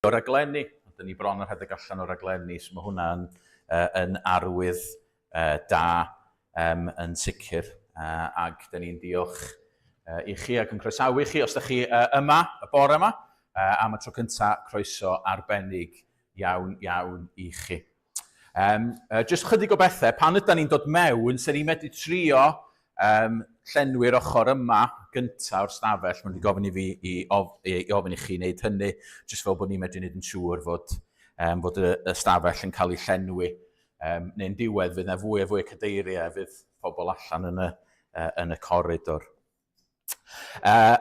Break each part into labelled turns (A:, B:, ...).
A: o raglenni. Dyn ni bron yn rhedeg allan o raglenni, so mae hwnna'n uh, yn arwydd uh, da um, yn sicr. Uh, ac dyn ni'n diolch uh, i chi ac yn croesawu chi os ydych chi uh, yma y bore yma uh, am y tro cyntaf, croeso arbennig iawn iawn i chi. Um, uh, just chydig o bethau, pan ydy ni'n dod mewn, sy'n ni'n medru trio um, llenwi'r ochr yma gyntaf o'r stafell. Mae'n wedi gofyn i fi i, of, i, i ofyn i chi wneud hynny, jyst fel bod ni'n medru wneud yn siŵr fod, um, fod y, y stafell yn cael ei llenwi. Um, neu'n diwedd, fydd yna fwy a fwy o cadeiriau, fydd pobl allan yn y, uh, yn y coridor. Uh,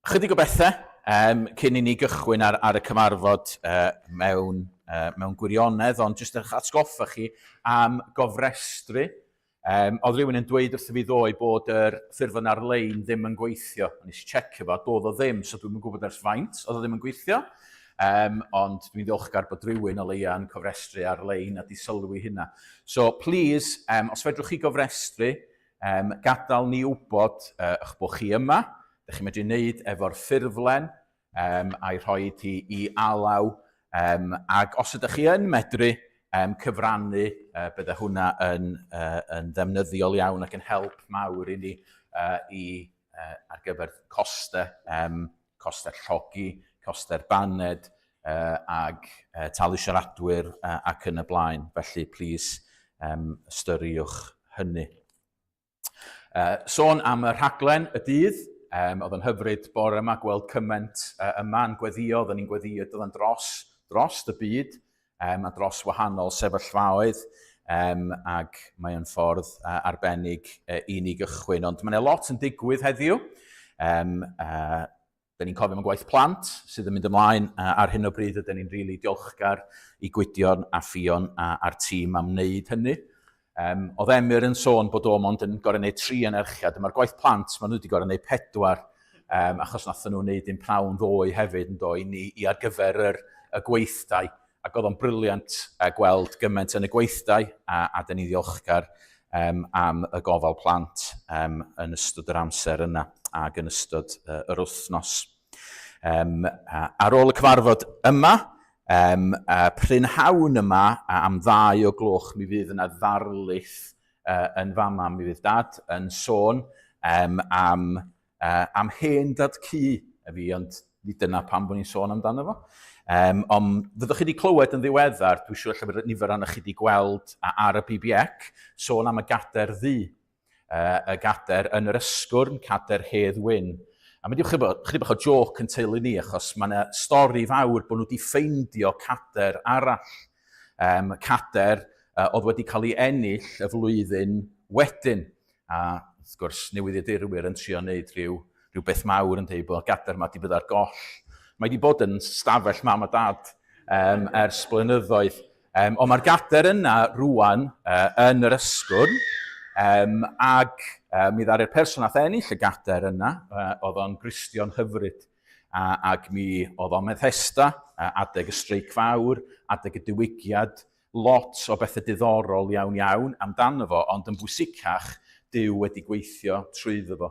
A: Chydig o bethau um, cyn i ni gychwyn ar, ar y cyfarfod uh, mewn, uh, mewn gwirionedd, ond jyst eich atgoffa chi am gofrestru. Um, oedd rhywun yn dweud wrtho fi ddoe bod yr ffurflen ar-lein ddim yn gweithio. Nes i checio fo, doedd o ddim, so dwi'n gwybod ers faint oedd o ddim yn gweithio. Um, ond dwi'n ddiolchgar bod rhywun o leia yn cofrestru ar-lein a di sylwi hynna. So, please, um, os fedrwch chi gofrestru, Um, gadael ni wybod uh, eich bod chi yma. Dych chi'n medru wneud efo'r ffurflen um, a'i rhoi hi i alaw. Um, ac os ydych chi yn medru um, cyfrannu, uh, bydde hwnna yn, uh, yn ddefnyddiol iawn ac yn help mawr i ni uh, i, uh, ar gyfer costau, um, costau llogi, costau'r baned, uh, ag uh, talu siaradwyr uh, ac yn y blaen. Felly, plis, um, ystyriwch hynny. Uh, sôn am y rhaglen y dydd, um, oedd yn hyfryd bore yma gweld cymaint uh, yma yn gweddio, oedden ni'n gweddio doedden dros, dros y byd um, a dros wahanol sefyllfaoedd, um, ac mae o'n ffordd uh, arbennig uh, i ni gychwyn. Ond mae'n lot yn digwydd heddiw. Um, uh, Da ni'n cofio am y gwaith plant sydd yn mynd ymlaen ar hyn o bryd a da ni'n rili really diolchgar i Gwydion a Ffion a, a'r tîm am wneud hynny. Um, oedd Emyr yn sôn bod o mond yn gorau gwneud tri anerchiad. Mae'r gwaith plant, maen nhw wedi gorau gwneud pedwar, um, achos nathon nhw wneud un prawn ddoe hefyd yn do, i ni i ar gyfer yr, y gweithdai. Ac oedd o'n briliant uh, gweld gymaint yn y gweithdai, a, a dyn ni ddiolchgar um, am y gofal plant um, yn ystod yr amser yna ac yn ystod uh, yr wythnos. Um, ar ôl y cyfarfod yma, um, uh, prynhawn yma am ddau o gloch mi fydd yna ddarlith uh, yn fama, mi fydd dad yn sôn um, am Uh, am hen dad cu y fi, ond nid dyna pam bod ni'n sôn amdano fo. Um, ond fyddwch chi wedi clywed yn ddiweddar, dwi'n siŵr lle bod nifer ohonoch chi wedi gweld ar y BBEC, sôn am y gader ddu. Uh, y gader yn yr ysgwrn, cader Hedd Wyn. A mae wedi chydig bach o joc yn teulu ni, achos mae yna stori fawr bod nhw wedi ffeindio cader arall. Um, cader uh, oedd wedi cael ei ennill y flwyddyn wedyn. A wrth gwrs, newyddiadurwyr yn trio wneud rhyw, rhyw beth mawr yn dweud bod gadair yma wedi bod ar goll. Mae wedi bod yn stafell mam a dad um, ers blynyddoedd. Um, ond mae'r gadair yna rwan uh, yn yr ysgwrn, um, ag uh, mi ddaru'r person nath ennill y gadair yna, uh, oedd o'n Gristion hyfryd, a, ac mi oedd o'n Methesda, uh, adeg y streic fawr, adeg y diwygiad, lot o bethau diddorol iawn iawn amdano fo, ond yn bwysicach, Duw wedi gweithio trwyddo fo.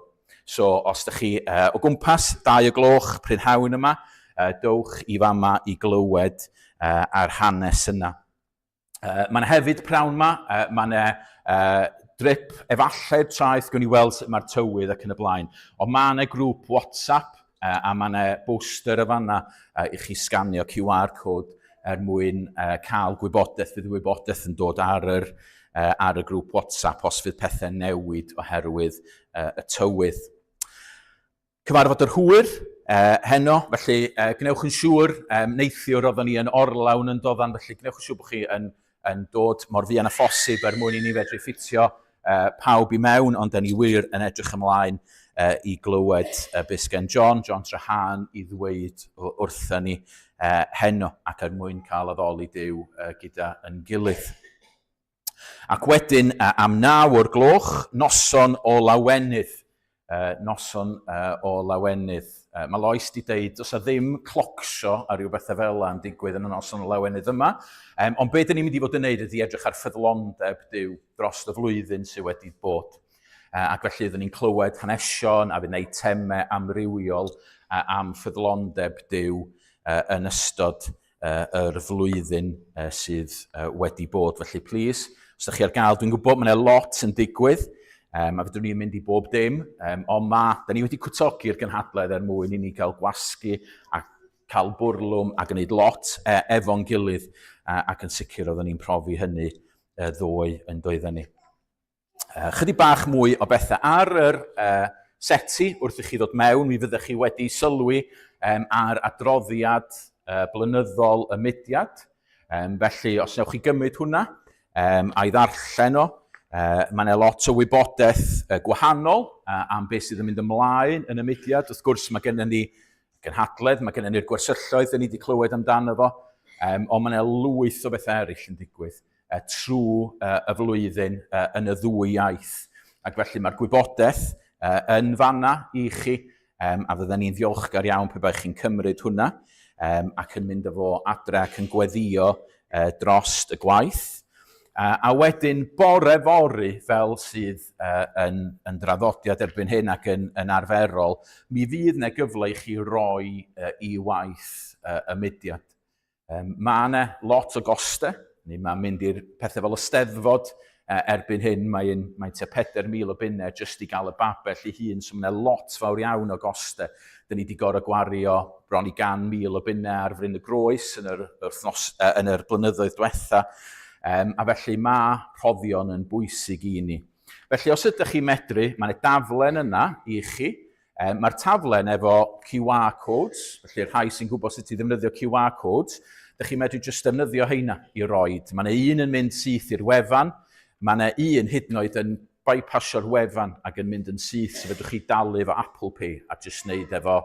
A: So, os ydych chi uh, o gwmpas, dau o gloch, prynhawn yma, uh, dowch i fama i glywed uh, ar hanes yna. Uh, mae'n hefyd prawn yma, uh, mae'n uh, drip efallai'r traeth, gwn i weld sut mae'r tywydd ac yn y blaen. Ond mae yna grŵp WhatsApp uh, a mae yna boster y fanna uh, i chi sganio QR code er mwyn uh, cael gwybodaeth, fydd y wybodaeth yn dod ar yr, uh, ar y grŵp WhatsApp os fydd pethau newid oherwydd uh, y tywydd. Cyfarfod yr hwyr uh, heno, felly uh, gwnewch yn siŵr, um, neithiwr oeddwn ni yn orlawn yn doddan, felly gwnewch yn siŵr bod chi yn yn dod mor fuan â phosib er mwyn i ni fedru ffitio uh, pawb i mewn, ond da ni wir yn edrych ymlaen uh, i glywed uh, beth sgen John, John Trahan, i ddweud wrthyn ni uh, heno ac er mwyn cael addoli Duw uh, gyda yn gilydd. Ac wedyn, uh, am naw o'r gloch, noson o lawenydd. Uh, noson uh, o lawenydd. Uh, mae Lois di deud, does a ddim clocsio a rhyw bethau fel yna yn digwydd yn y noson o lawenydd yma. Um, ond be dyn ni'n mynd i fod yn neud ydy edrych ar ffyddlondeb Duw dros y flwyddyn sydd wedi bod. Uh, ac felly ydyn ni'n clywed hanesion a fydd eitemau amrywiol uh, am ffyddlondeb Duw yn ystod yr flwyddyn sydd wedi bod. Felly, plis, os ydych chi ar gael, dwi'n gwybod mae yna lot yn digwydd, a fedrwn ni'n mynd i bob dim, ond mae, da ni wedi cwtogi'r gynhadledd er mwyn i ni gael gwasgu a cael bwrlwm a gwneud lot efo'n gilydd, ac yn sicr oeddwn ni'n profi hynny ddoe yn doedden ni. Chydig bach mwy o bethau ar yr seti wrth i chi ddod mewn, mi fyddech chi wedi sylwi ar adroddiad blynyddol y mudiad. Felly, os newch chi gymryd hwnna a'i ddarllen o, mae yna lot o wybodaeth gwahanol am beth sydd yn mynd ymlaen yn y mudiad. Wrth gwrs, mae gennym ni gynhadledd, mae gennym ni'r gwersylloedd dyn ni wedi clywed amdano fo, ond mae yna lwyth o bethau eraill yn digwydd trwy y flwyddyn yn y ddwy iaith. Ac felly mae'r gwybodaeth yn fanna i chi, a fydden ni'n ddiolchgar iawn pe baech chi'n cymryd hwnna ac yn mynd â fo adre ac yn gweddio drost y gwaith. A wedyn bore fory, fel sydd yn, yn draddodiad erbyn hyn ac yn, yn arferol, mi fydd yna gyfle i chi roi i waith y mudiad. Mae yna lot o gostau, neu mae'n mynd i'r pethau fel y steddfod erbyn hyn, mae'n mae tua 4,000 o bunnau jyst i gael y babell ei hun, so mae yna lot fawr iawn o gostau. Dyn ni wedi gorau gwario bron i 100,000 o bunnau ar Fryn y Groes yn yr, wythnos, yn yr blynyddoedd diwetha, a felly mae rhoddion yn bwysig i ni. Felly os ydych chi'n medru, mae yna daflen yna i chi, Mae'r taflen efo QR codes, felly'r rhai sy'n gwybod sut i ddefnyddio QR codes, dych chi'n medru jyst defnyddio heina i roed. Mae yna un yn mynd syth i'r wefan, mae yna un hyd yn oed yn bypassio'r wefan ac yn mynd yn syth, so fedrwch chi dalu efo Apple Pay a jyst wneud efo,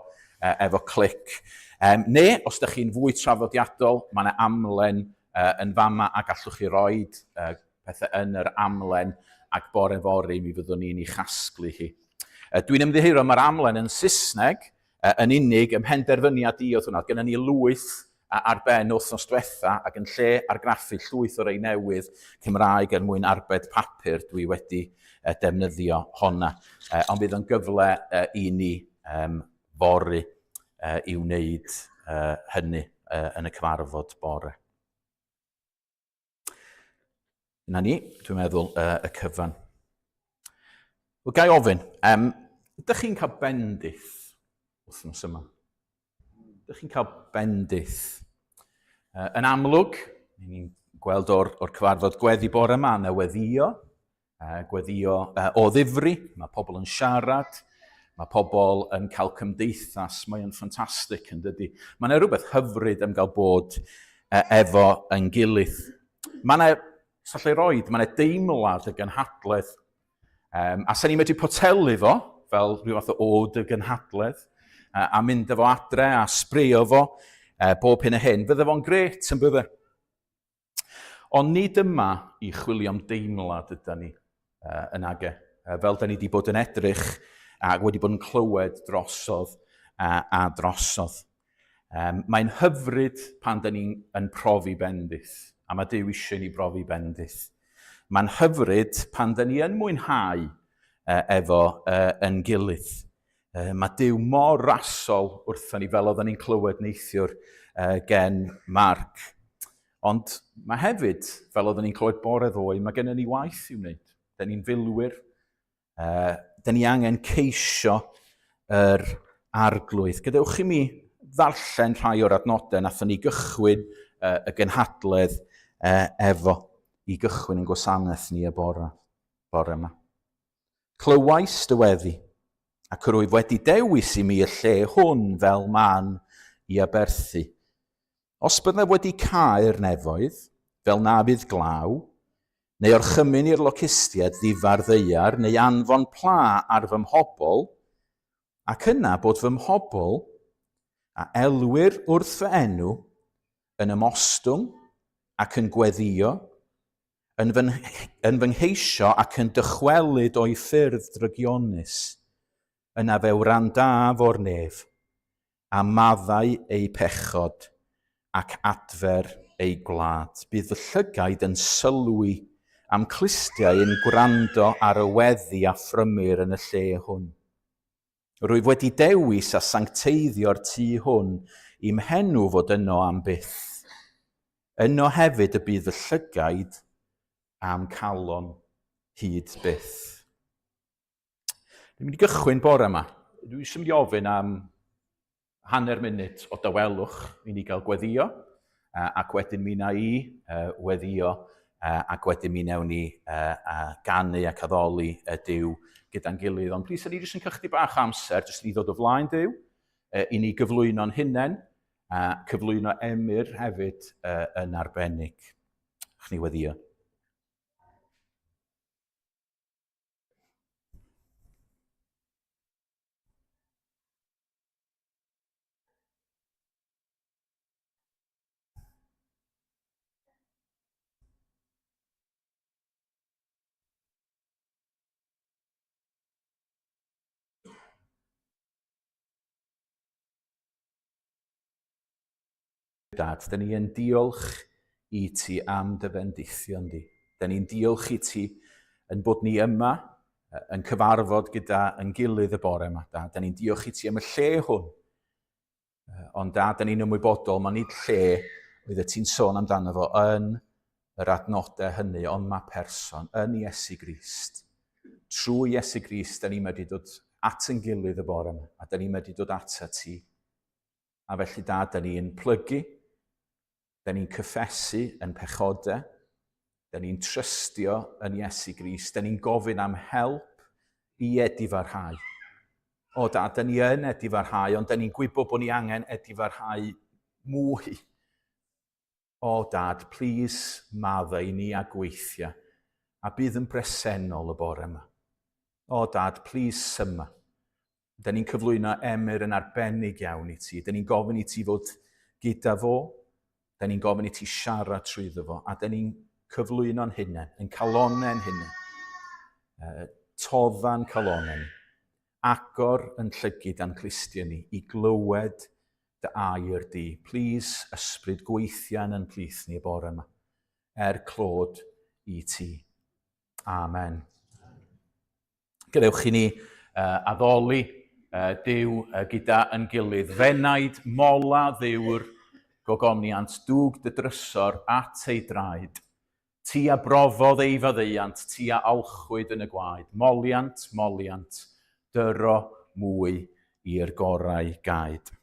A: efo clic. Um, neu, os ydych chi'n fwy traddodiadol, mae yna amlen yn fama a gallwch chi roed pethau yn yr amlen ac bore fory mi fyddwn ni'n ei chasglu hi. Dwi'n ymddiheuro, mae'r amlen yn Saesneg yn unig, ym mhenderfyniad i oedd hwnna. Gynna ni lwyth ar ben wythnos diwetha ac yn lle argraffu llwyth o rei newydd Cymraeg er mwyn arbed papur, dwi wedi defnyddio honna. Ond bydd o'n gyfle i ni fory i wneud hynny yn y cyfarfod bore. Na ni, dwi'n meddwl, y cyfan. Wel, gai ofyn, um, ydych chi'n cael bendith wythnos yma? Ydych chi'n cael bendith? Yn amlwg, ni'n gweld o'r, or cyfarfod gweddi bore yma, yna weddio, Gweddio o ddifri, mae pobl yn siarad, mae pobl yn cael cymdeithas, mae o'n ffantastig yn dydy. Mae yna rhywbeth hyfryd am gael bod efo yn gilydd. Mae yna, sallai roed, mae yna deimlad y gynhadledd. Um, a sa'n ni'n medru potelu fo, fel rhyw fath o od y gynhadledd, a mynd efo adre a sbreio fo, bob hyn a hyn. Fydde fo'n gret yn bydde. Ond nid yma i chwilio am deimlad yda ni uh, yn age. Fel da ni wedi bod yn edrych ac wedi bod yn clywed drosodd a drosodd. Um, mae'n hyfryd pan da ni'n yn profi bendith, a mae Duw eisiau ni brofi bendith. Mae'n hyfryd pan da ni yn mwynhau uh, efo uh, yn gilydd. Uh, mae Duw mor rasol wrthon ni fel oedden ni'n clywed neithiwr uh, gen Mark. Ond mae hefyd, fel oedden ni'n clywed bore ddoe, mae gennym ni waith i'w wneud. Da ni'n filwyr. Uh, da ni angen ceisio yr arglwydd. Gadewch i mi ddarllen rhai o'r adnodau nathon ni gychwyn uh, y gynhadledd uh, efo i gychwyn yn gwasanaeth ni y bore, bore yma. Clywais dy weddi, ac yr wyf wedi dewis i mi y lle hwn fel man i aberthu. Os byddaf wedi cau'r nefoedd, fel na fydd glaw, neu orchymyn i'r locustiaid ddifa'r ddaear, neu anfon pla ar fy mhobl, ac yna bod fy mhobl, a elwir wrth fy enw, yn ymostwng ac yn gweddïo, yn fy, yn fy ngheisio ac yn dychwelyd o'i ffyrdd drygionus, yna fe wrandaf o'r nef, a maddau eu pechod ac adfer eu gwlad. Bydd fy llygaid yn sylwi a'm clustiau yn gwrando ar y weddi a phrymir yn y lle hwn. Rwyf wedi dewis a sancteiddio'r tŷ hwn i'm henw fod yno am byth. Yno hefyd y bydd fy llygaid a'm calon hyd byth. Dwi'n mynd i gychwyn bore yma. Dwi eisiau mynd i ofyn am hanner munud o dawelwch i ni gael gweddio, ac wedyn mi na i weddio, ac wedyn mi wnewn ni ganu ac addoli y Duw gyda'n gilydd. Ond plis, ni jyst yn cael chydig bach o amser, jyst i ni ddod o flaen Duw, i ni gyflwyno'n hunain, a cyflwyno Emyr hefyd yn arbennig. Chni weddio. Dad, da ni yn diolch i ti am dy fendithion di. Da ni'n diolch i ti yn bod ni yma yn cyfarfod gyda yn gilydd y bore yma. Da, da ni'n diolch i ti am y lle hwn. Ond da, da ni'n ymwybodol, mae nid lle oedd y ti'n sôn amdano fo yn yr adnodau hynny, ond mae person yn Iesu Grist. Trwy Iesu Grist, da ni'n medru dod at yn gilydd y bore yma, a da ni'n medru dod ata ti. A felly da, da ni'n plygu, da ni'n cyffesu yn pechodau, da ni'n trystio yn Iesu Grist, da ni'n gofyn am help i edifarhau. O da, da ni yn edifarhau, ond da ni'n gwybod bod ni angen edifarhau mwy. O dad, plîs maddau i ni a gweithia, a bydd yn bresennol y bore yma. O dad, plîs syma. Da ni'n cyflwyno Emyr yn arbennig iawn i ti. Da ni'n gofyn i ti fod gyda fo. Da ni'n gofyn i ti siarad trwyddo fo. A da ni'n cyflwyno'n hunain, yn calonau'n hunain. Todda'n calonau ni. Agor yn llygid a'n clustiau ni i glywed dy air di. Plîs, ysbryd, gweithia yn yn plith ni y bore yma. Er clod i ti. Amen. Gadewch i ni addoli Duw gyda yn gilydd. Fenaid mola ddiwr gogoniant, dwg dy drysor at ei draed. Ti a brofodd ei faddeuant, ti a alchwyd yn y gwaed. Moliant, moliant, dyro mwy i'r gorau gaed.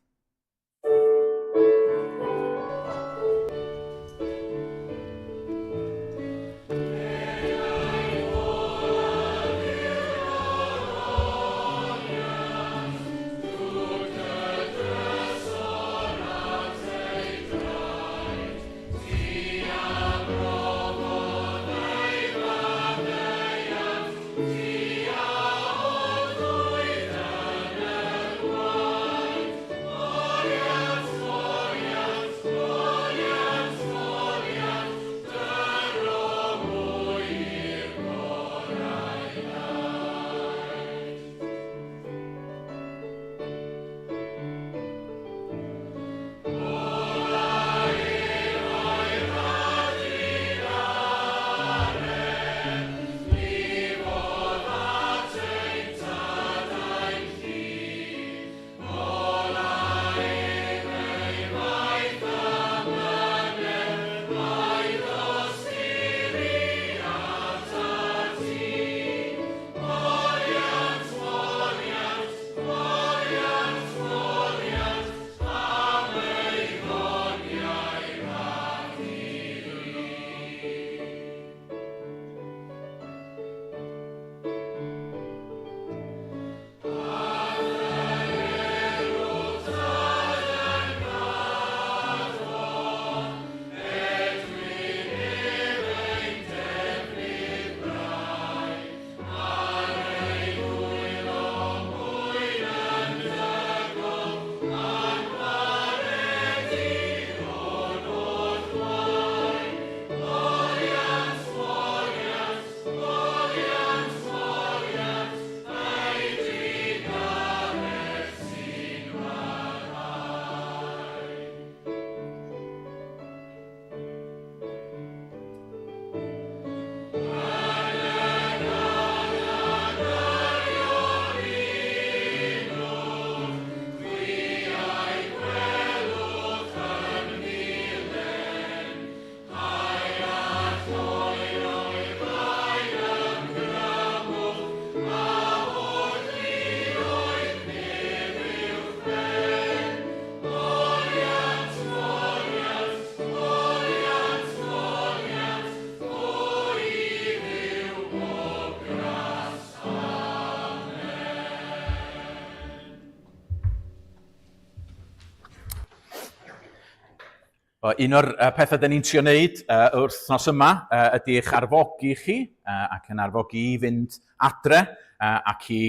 A: Un o'r pethau dyn ni'n trio wneud yr wythnos yma ydy eich arfogi chi ac yn arfogi i fynd adre ac i,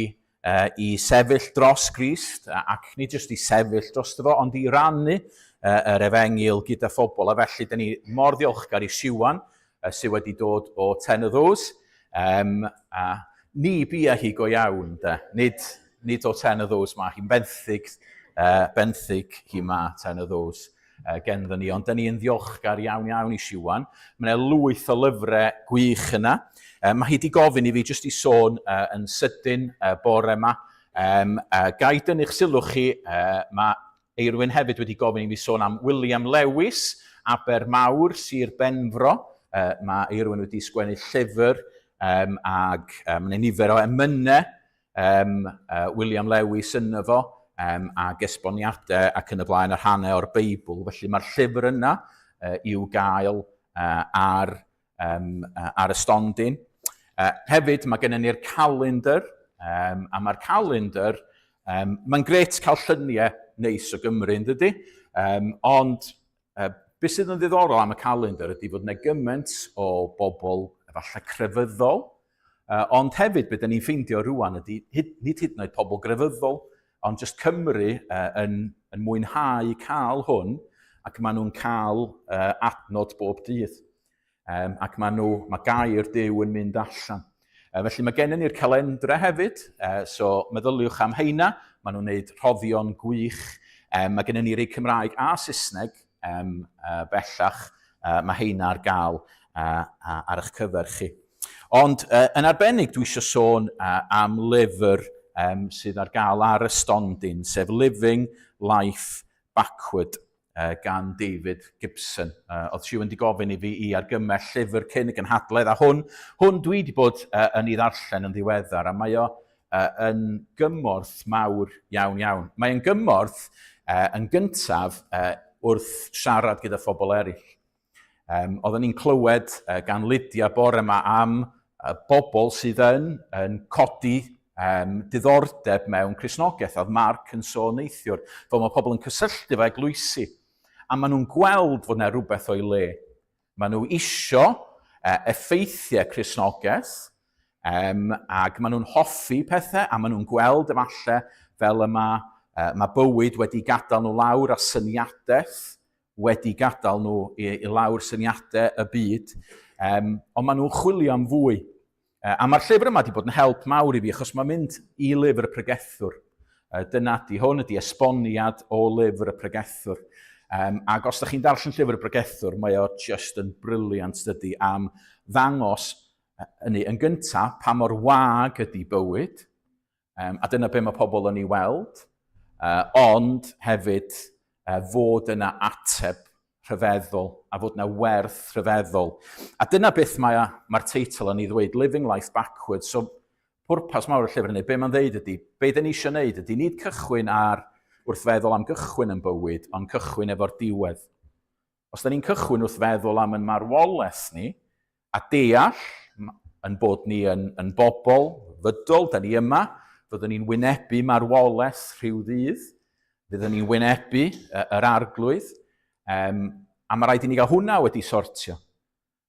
A: i sefyll dros Grist ac nid jyst i sefyll drosto fo, ond i rannu yr efengyl gyda phobl. A felly, dyn ni mor ddiolchgar i Siwan sydd wedi dod o Ten of Those. Um, a ni bia hi go iawn, de. Nid, nid o Ten of Those mae hi'n benthyg, benthyg hi ma Ten of Those genddo ni, ond da ni yn ddiolchgar iawn iawn i Siwan. Mae yna lwyth o lyfrau gwych yna. Mae hi wedi gofyn i fi jyst i sôn yn sydyn bore yma. Um, gai dynnu'ch sylw chi, mae Eirwyn hefyd wedi gofyn i fi sôn am William Lewis, Abermawr, Sir Benfro. Mae Eirwyn wedi sgwennu llyfr um, ag um, mae nifer o emynau um, William Lewis yno fo, um, ag esboniadau ac yn y blaen ar rhannau o'r Beibl. Felly mae'r llyfr yna i'w gael ar um, ar y stondin. Hefyd, mae gennym ni'r calendar, um, a mae'r calendar, um, mae'n gret cael lluniau neis o Gymru, yn dydy? Um, ond beth sydd yn ddiddorol am y calendar ydy fod yna gymaint o bobl efallai crefyddol, ond hefyd beth ni'n ffeindio rwan ydy, hyd, nid hyd yn oed pobl grefyddol, ond jyst Cymru yn, yn mwynhau cael hwn ac maen nhw'n cael adnod bob dydd. Um, ac maen nhw, mae gair Duw yn mynd allan. Felly mae gennym ni'r calendre hefyd, so meddyliwch am heina, maen nhw'n gwneud rhoddion gwych. Um, mae gennym ni rei Cymraeg a Saesneg um, bellach, mae heina ar gael ar eich cyfer chi. Ond yn arbennig dwi eisiau sôn am lyfr um, sydd ar gael ar y stondin, sef Living Life Backward gan David Gibson. Oedd Siwan wedi gofyn i fi i argymell llyfr cyn y gynhadledd, a hwn, hwn dwi wedi bod yn ei ddarllen yn ddiweddar, a mae o yn gymorth mawr iawn iawn. Mae'n gymorth yn gyntaf wrth siarad gyda phobl eraill. Um, oedden ni'n clywed gan Lydia bore yma am bobl sydd yn, yn codi um, diddordeb mewn Cristnogaeth. Oedd Mark yn sôn neithiwr, fel mae pobl yn cysylltu fo eglwysi. A maen nhw'n gweld fod yna rhywbeth o'i le. Maen nhw isio effeithiau Cristnogaeth, um, ac maen nhw'n hoffi pethau, a maen nhw'n gweld efallai fel y mae, mae bywyd wedi gadael nhw lawr a syniadaeth wedi gadael nhw i, i lawr syniadau y byd, um, ond maen nhw'n chwilio am fwy. A mae'r llyfr yma wedi bod yn help mawr i fi, achos mae'n mynd i lyfr y pregethwr. Dyna di hwn, ydy esboniad o lyfr y pregethwr. Um, ac os ydych chi'n darllen llyfr y pregethwr, mae o just yn briliant dydy am ddangos hynny yn gyntaf pa mor wag ydy bywyd, Um, a dyna be mae pobl yn ei weld, ond hefyd fod yna ateb rhyfeddol a fod yna werth rhyfeddol. A dyna beth mae'r mae teitl yn ei ddweud, Living Life Backwards. So, pwrpas mawr y llyfr hynny, be mae'n dweud ydy, be dyn ni eisiau gwneud ydy nid cychwyn ar wrth feddwl am gychwyn yn bywyd, ond cychwyn efo'r diwedd. Os da ni'n cychwyn wrth feddwl am yn marwolaeth ni, a deall yn bod ni yn, yn bobl fydol, da ni yma, fyddwn ni'n wynebu marwolaeth rhyw ddydd, fyddwn ni'n wynebu yr arglwydd, um, a mae rhaid i ni gael hwnna wedi sortio.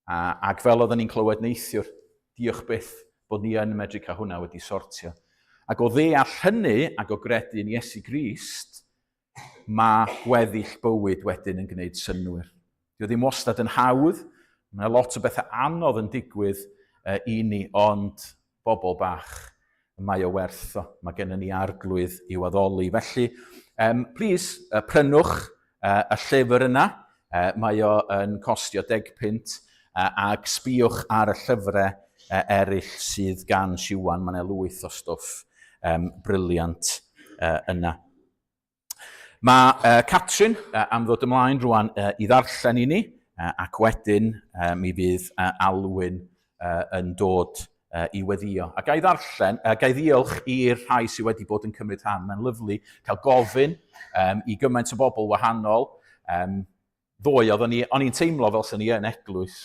A: A, ac fel oedden ni'n clywed neithiwr, diolch byth bod ni yn medru cael hwnna wedi sortio. Ac o ddeall hynny ac o gredu yn Iesu Grist, mae gweddill bywyd wedyn yn gwneud synnwyr. Dio ddim wastad yn hawdd, mae lot o bethau anodd yn digwydd i ni, ond bobl bach, mae o werth o. Mae gennym ni arglwydd i'w addoli. Felly, um, please, prynwch y llyfr yna. Mae o yn costio 10 punt, ac sbïwch ar y llyfrau eraill sydd gan Siwan. Mae yna lwyth o stwff um, briliant yna. Mae Catrin am ddod ymlaen rwan i ddarllen i ni, ac wedyn mi fydd Alwyn yn dod i weddio. A ga i ddarllen, ga i ddiolch i'r rhai sydd wedi bod yn cymryd rhan. Mae'n lyflu cael gofyn um, i gymaint o bobl wahanol. Um, ddoe, oeddwn ni, o'n i'n teimlo fel sy'n ni yn eglwys,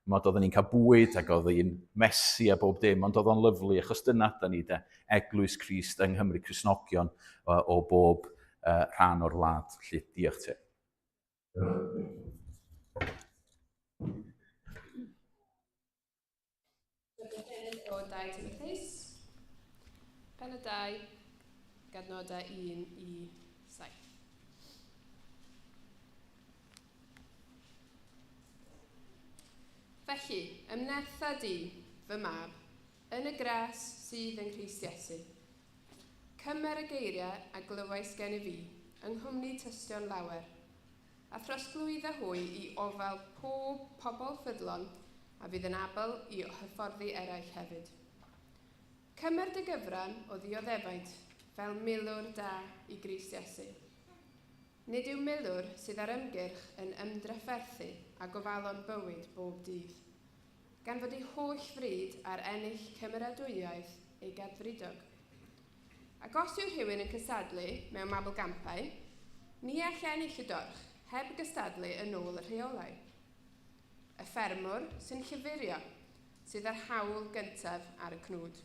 A: mod oeddwn ni'n cael bwyd ac oedd hi'n messy a bob dim, ond oedd o'n lyflu, achos dyna da ni de, Eglwys Crist yng Nghymru, Cristnogion o, o bob uh, rhan o'r wlad. Felly, diolch ti.
B: O 2 Timotheus, pennod 2, gadnodau 1 i 7. Felly, ymnertha di, fy mab, yn y gras sydd yng Nghrist Iesu. Cymer y geiriau a glywais gen i fi, yng nghwmni tystion lawer, a throsglwydda hwy i ofal pob pobl ffyddlon a fydd yn abl i hyfforddi eraill hefyd. Cymer dy gyfran o ddioddefaint fel milwr da i Grist Iesu. Nid yw milwr sydd ar ymgyrch yn ymdrafferthu â gofalon bywyd bob dydd, gan fod ei holl fryd ar ennill cymeradwyaeth ei gadfridog. Ac os yw rhywun yn cystadlu mewn mabolgampau, ni all ennill y dorch heb gystadlu yn ôl y rheolau. Y ffermwr sy'n llyfurio sydd â'r hawl gyntaf ar y cnwd.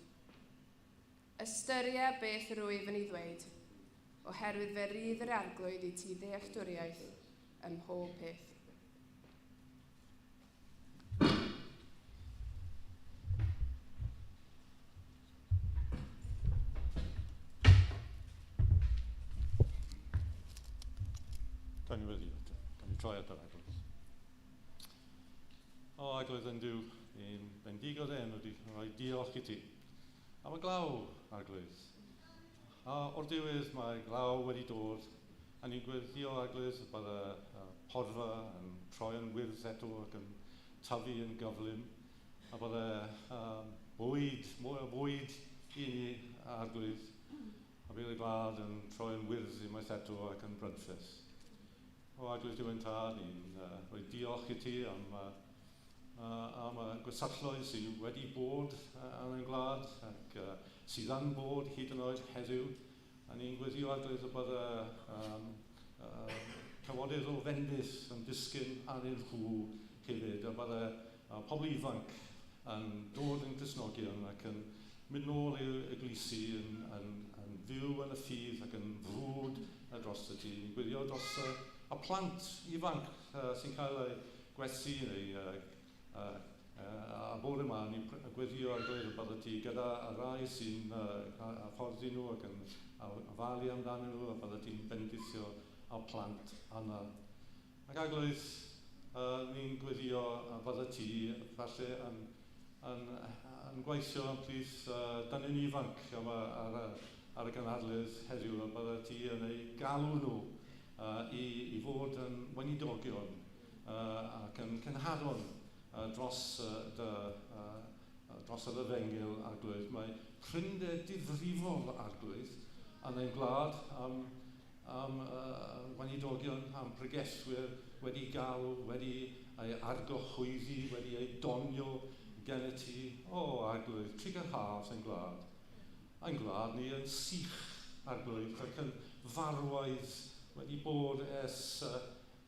B: Ystyria beth rwyf yn ei ddweud, oherwydd fe rydd yr Arglwydd i ti ddealltwriaeth ym mhob peth.
C: Da ni wedi, da ni troi at yr Arglwydd. O, Arglwydd yn Duw, ni'n bendigo dy enw di, rhoi diolch i ti. Am y glaw, Arglwydd. A o'r diwedd mae glaw wedi dod, a ni'n gweddïo, Arglwydd, bod y porfa yn troi yn wyrdd eto ac yn tyfu yn gyflym, a bod y bwyd, mwy o bwyd i ni, Arglwydd, a bydd y gwlad yn troi yn wyrdd unwaith eto ac yn brydferth. O, Arglwydd Duw ein Tad, ni'n rhoi diolch i ti am, am y gwersylloedd sydd wedi bod yn ein gwlad ac sydd yn bod hyd yn oed heddiw. A ni'n gweddio, Arglwydd, y bod y cawodydd o fendith yn disgyn arnyn nhw hefyd, a bod y pobl ifanc yn dod yn Gristnogion ac yn mynd nôl i'r eglwysi yn, yn, yn fyw yn y ffydd ac yn frwd dros y ti. Ni'n gwylio dros y, y plant ifanc sy'n cael eu gwersi neu a bore yma ni'n gweddio ar gyfer y bydda ti gyda y rai sy'n hyfforddi nhw ac yn ofalu amdanyn nhw a bydda ti'n bendithio y plant yna. Ac Arglwydd, ni'n gweddio a bydda ti falle yn, yn, yn gweithio yn plith dynion ifanc yma ar y, ar y gynhadledd heddiw a bydda ti yn eu galw nhw i, i fod yn weinidogion ac yn cenhadon dros, dy, dros yr efengyl, Arglwydd. Mae prinder difrifol, Arglwydd, yn ein gwlad am am weinidogion, am bregethwyr wedi galw, wedi ei argyhoeddi, wedi ei donio gen y ti. O, Arglwydd, trugarhaf ein gwlad. Ein gwlad ni yn sych, Arglwydd, ac yn farwaidd wedi bod ers,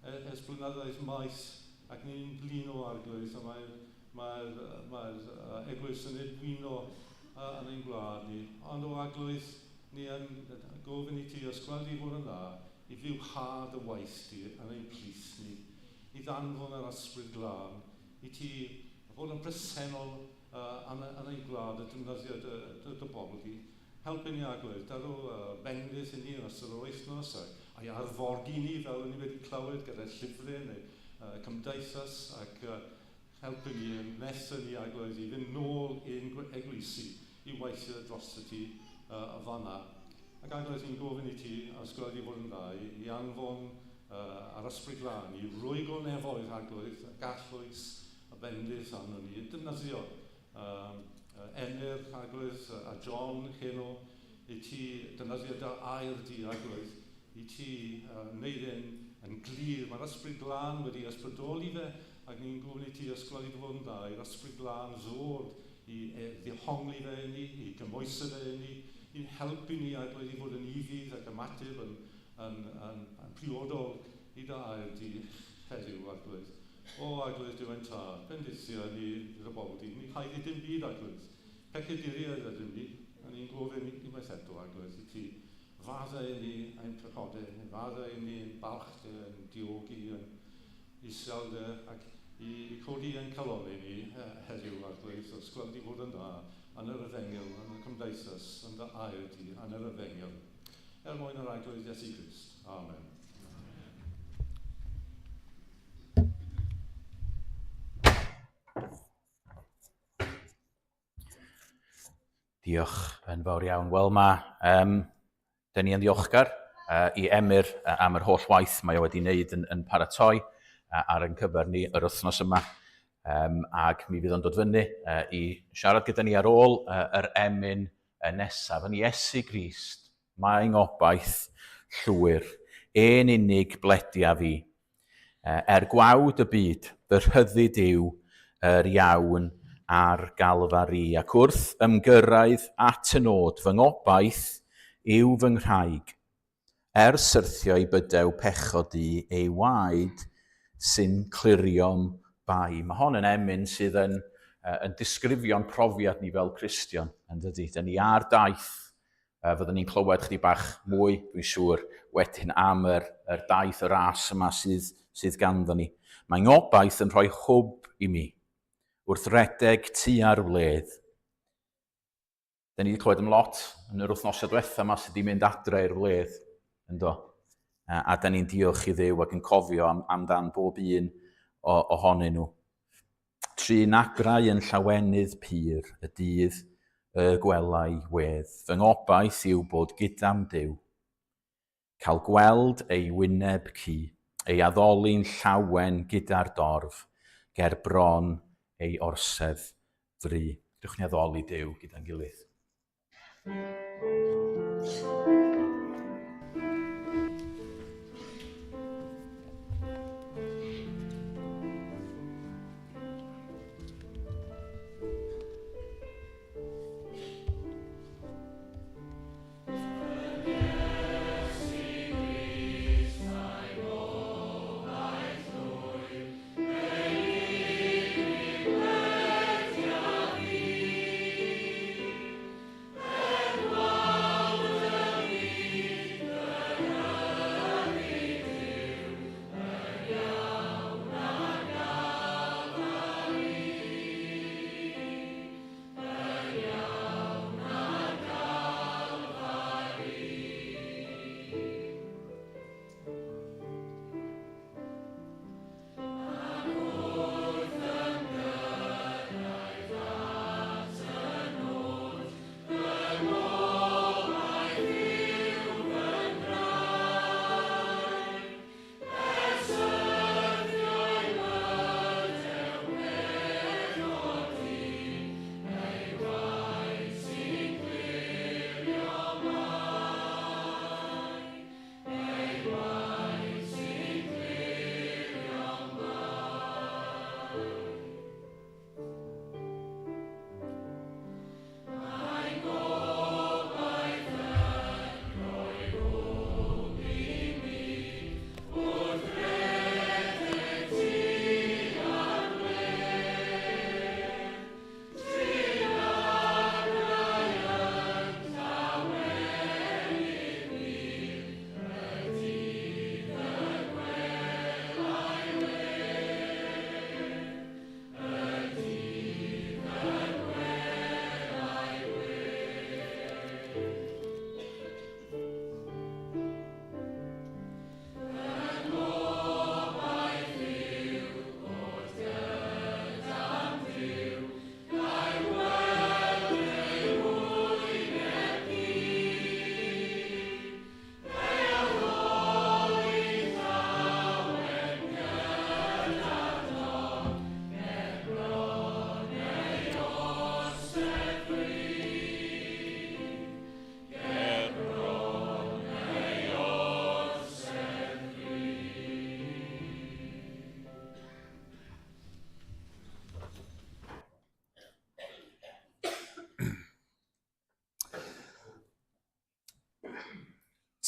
C: ers blynyddoedd maith, ac ni'n blino, Arglwydd, a mae'r mae, mae eglwys yn edwino yn ein gwlad ni. Ond o Arglwydd, Ni yn gofyn i ti, os gweld i fod yn dda, i fywhad y waith di yn ein plith ni, i ddanfon yr Ysbryd Glân, i ti fod yn bresennol uh, yn, yn ein gwlad a defnyddio dy, dy, dy bobl di. Helpu ni Arglwydd, darw uh, bendith i ni yn ystod yr wythnos ac a'i arforgi ni fel ni wedi clywed gyda llyfrau neu cymdeithas ac Helpu ni yn nes yn ni Arglwydd i fynd nôl i'n eglwysi i weithio drosto ti uh, fanna. Ac Arglwydd, ni'n gofyn i ti, os gweld i fod yn dda, i, i anfon uh, ar Ysbryd Glân, i rwygo nefoedd Arglwydd, ac arllwys y bendith arno ni, i defnyddio Emyr, Arglwydd, a John heno, i ti defnyddio dy air di, Arglwydd, i ti wneud e'n yn glir. Mae'r Ysbryd Glân wedi ysbrydoli fe, ac ni'n gofyn i ti ysgololi dy fod yn dda, i'r Ysbryd Glân ddod i ddehongli fe i ni, i gymhwyso fe i ni, i'n helpu ni, Arglwydd, i fod yn ufudd ac ymateb yn, yn, yn, yn priodol i dy air di heddiw, Arglwydd. O, Arglwydd Duw ein Tad, bendithia ni dy bobl di. Ni haeddu dim byd, Arglwydd. Pechaduriaid ydym ni, a ni'n gofyn unwaith eto, Arglwydd, i ti faddau i ni ein pechodau, faddau i ni ein balchder, ein diogi, ein iselder, ac i, i codi ein calonnau ni heddiw, Arglwydd, os gweld i fod yn dda, yn yr efengyl, yn y cymdeithas, yn dy air di, yn yr efengyl. Er mwyn yr Arglwydd Iesu Grist. Amen.
A: Diolch yn fawr iawn. Wel, mae, um, dyn ni yn ddiolchgar uh, i Emyr uh, am yr holl waith mae o wedi wneud yn, yn paratoi uh, ar ein cyfer ni yr wythnos yma. Um, ac mi fydd o'n dod fyny uh, i siarad gyda ni ar ôl uh, yr emyn uh, nesaf yn Iesu Grist. Mae ngobaith llwyr, e'n unig bledia fi. Er gwawd y byd, fy rhyddid yw yr iawn ar Galfari, ac wrth ymgyrraedd at y nod, fy ngobaith yw fy nghraig. Er syrthio i bydew pechod i ei waed sy'n clirio'm bai. Mae hon yn emyn sydd yn, yn disgrifio'n profiad ni fel Cristion, yn dydy? Dyn ni ar daith Fyddwn ni'n clywed chdi bach mwy, dwi'n siŵr, wedyn am yr, yr daith, y ras yma sydd, sydd ganddo ni. Mae ngobaith yn rhoi hwb i mi wrth redeg tua'r wledd. Da ni wedi clywed am lot yn yr wythnosau diwetha yma sydd wedi mynd adre i'r wledd, ynddo. A, a da ni'n diolch i Dduw ac yn cofio am, amdan bob un o, ohonyn nhw. Trin agrau yn llawenydd pur y dydd y gwelai wedd. Fy ngobaith yw bod gyda'm Duw. Cael gweld ei wyneb cu, ei addoli'n llawen gyda'r dorf, ger bron ei orsedd fry. Dewch ni addoli Duw gyda'n gilydd.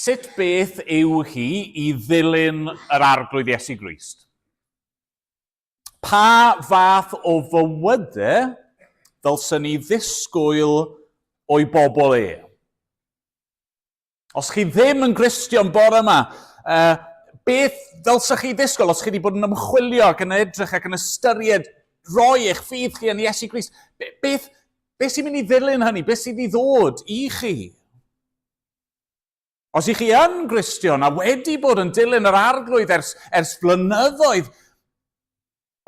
D: Sut beth yw hi i ddilyn yr Arglwydd Iesu Grist? Pa fath o fywydau ddylsen ni ddisgwyl o'i bobl e? Os chi ddim yn Gristion bore yma, uh, beth ddylsech chi ddisgwyl os chi wedi bod yn ymchwilio ac yn edrych ac yn ystyried roi eich ffydd chi yn Iesu Grist? Beth, Be sy'n mynd i ddilyn hynny? Be sydd i ddod i chi? Os ych chi yn Gristion a wedi bod yn dilyn yr arglwydd ers, ers blynyddoedd,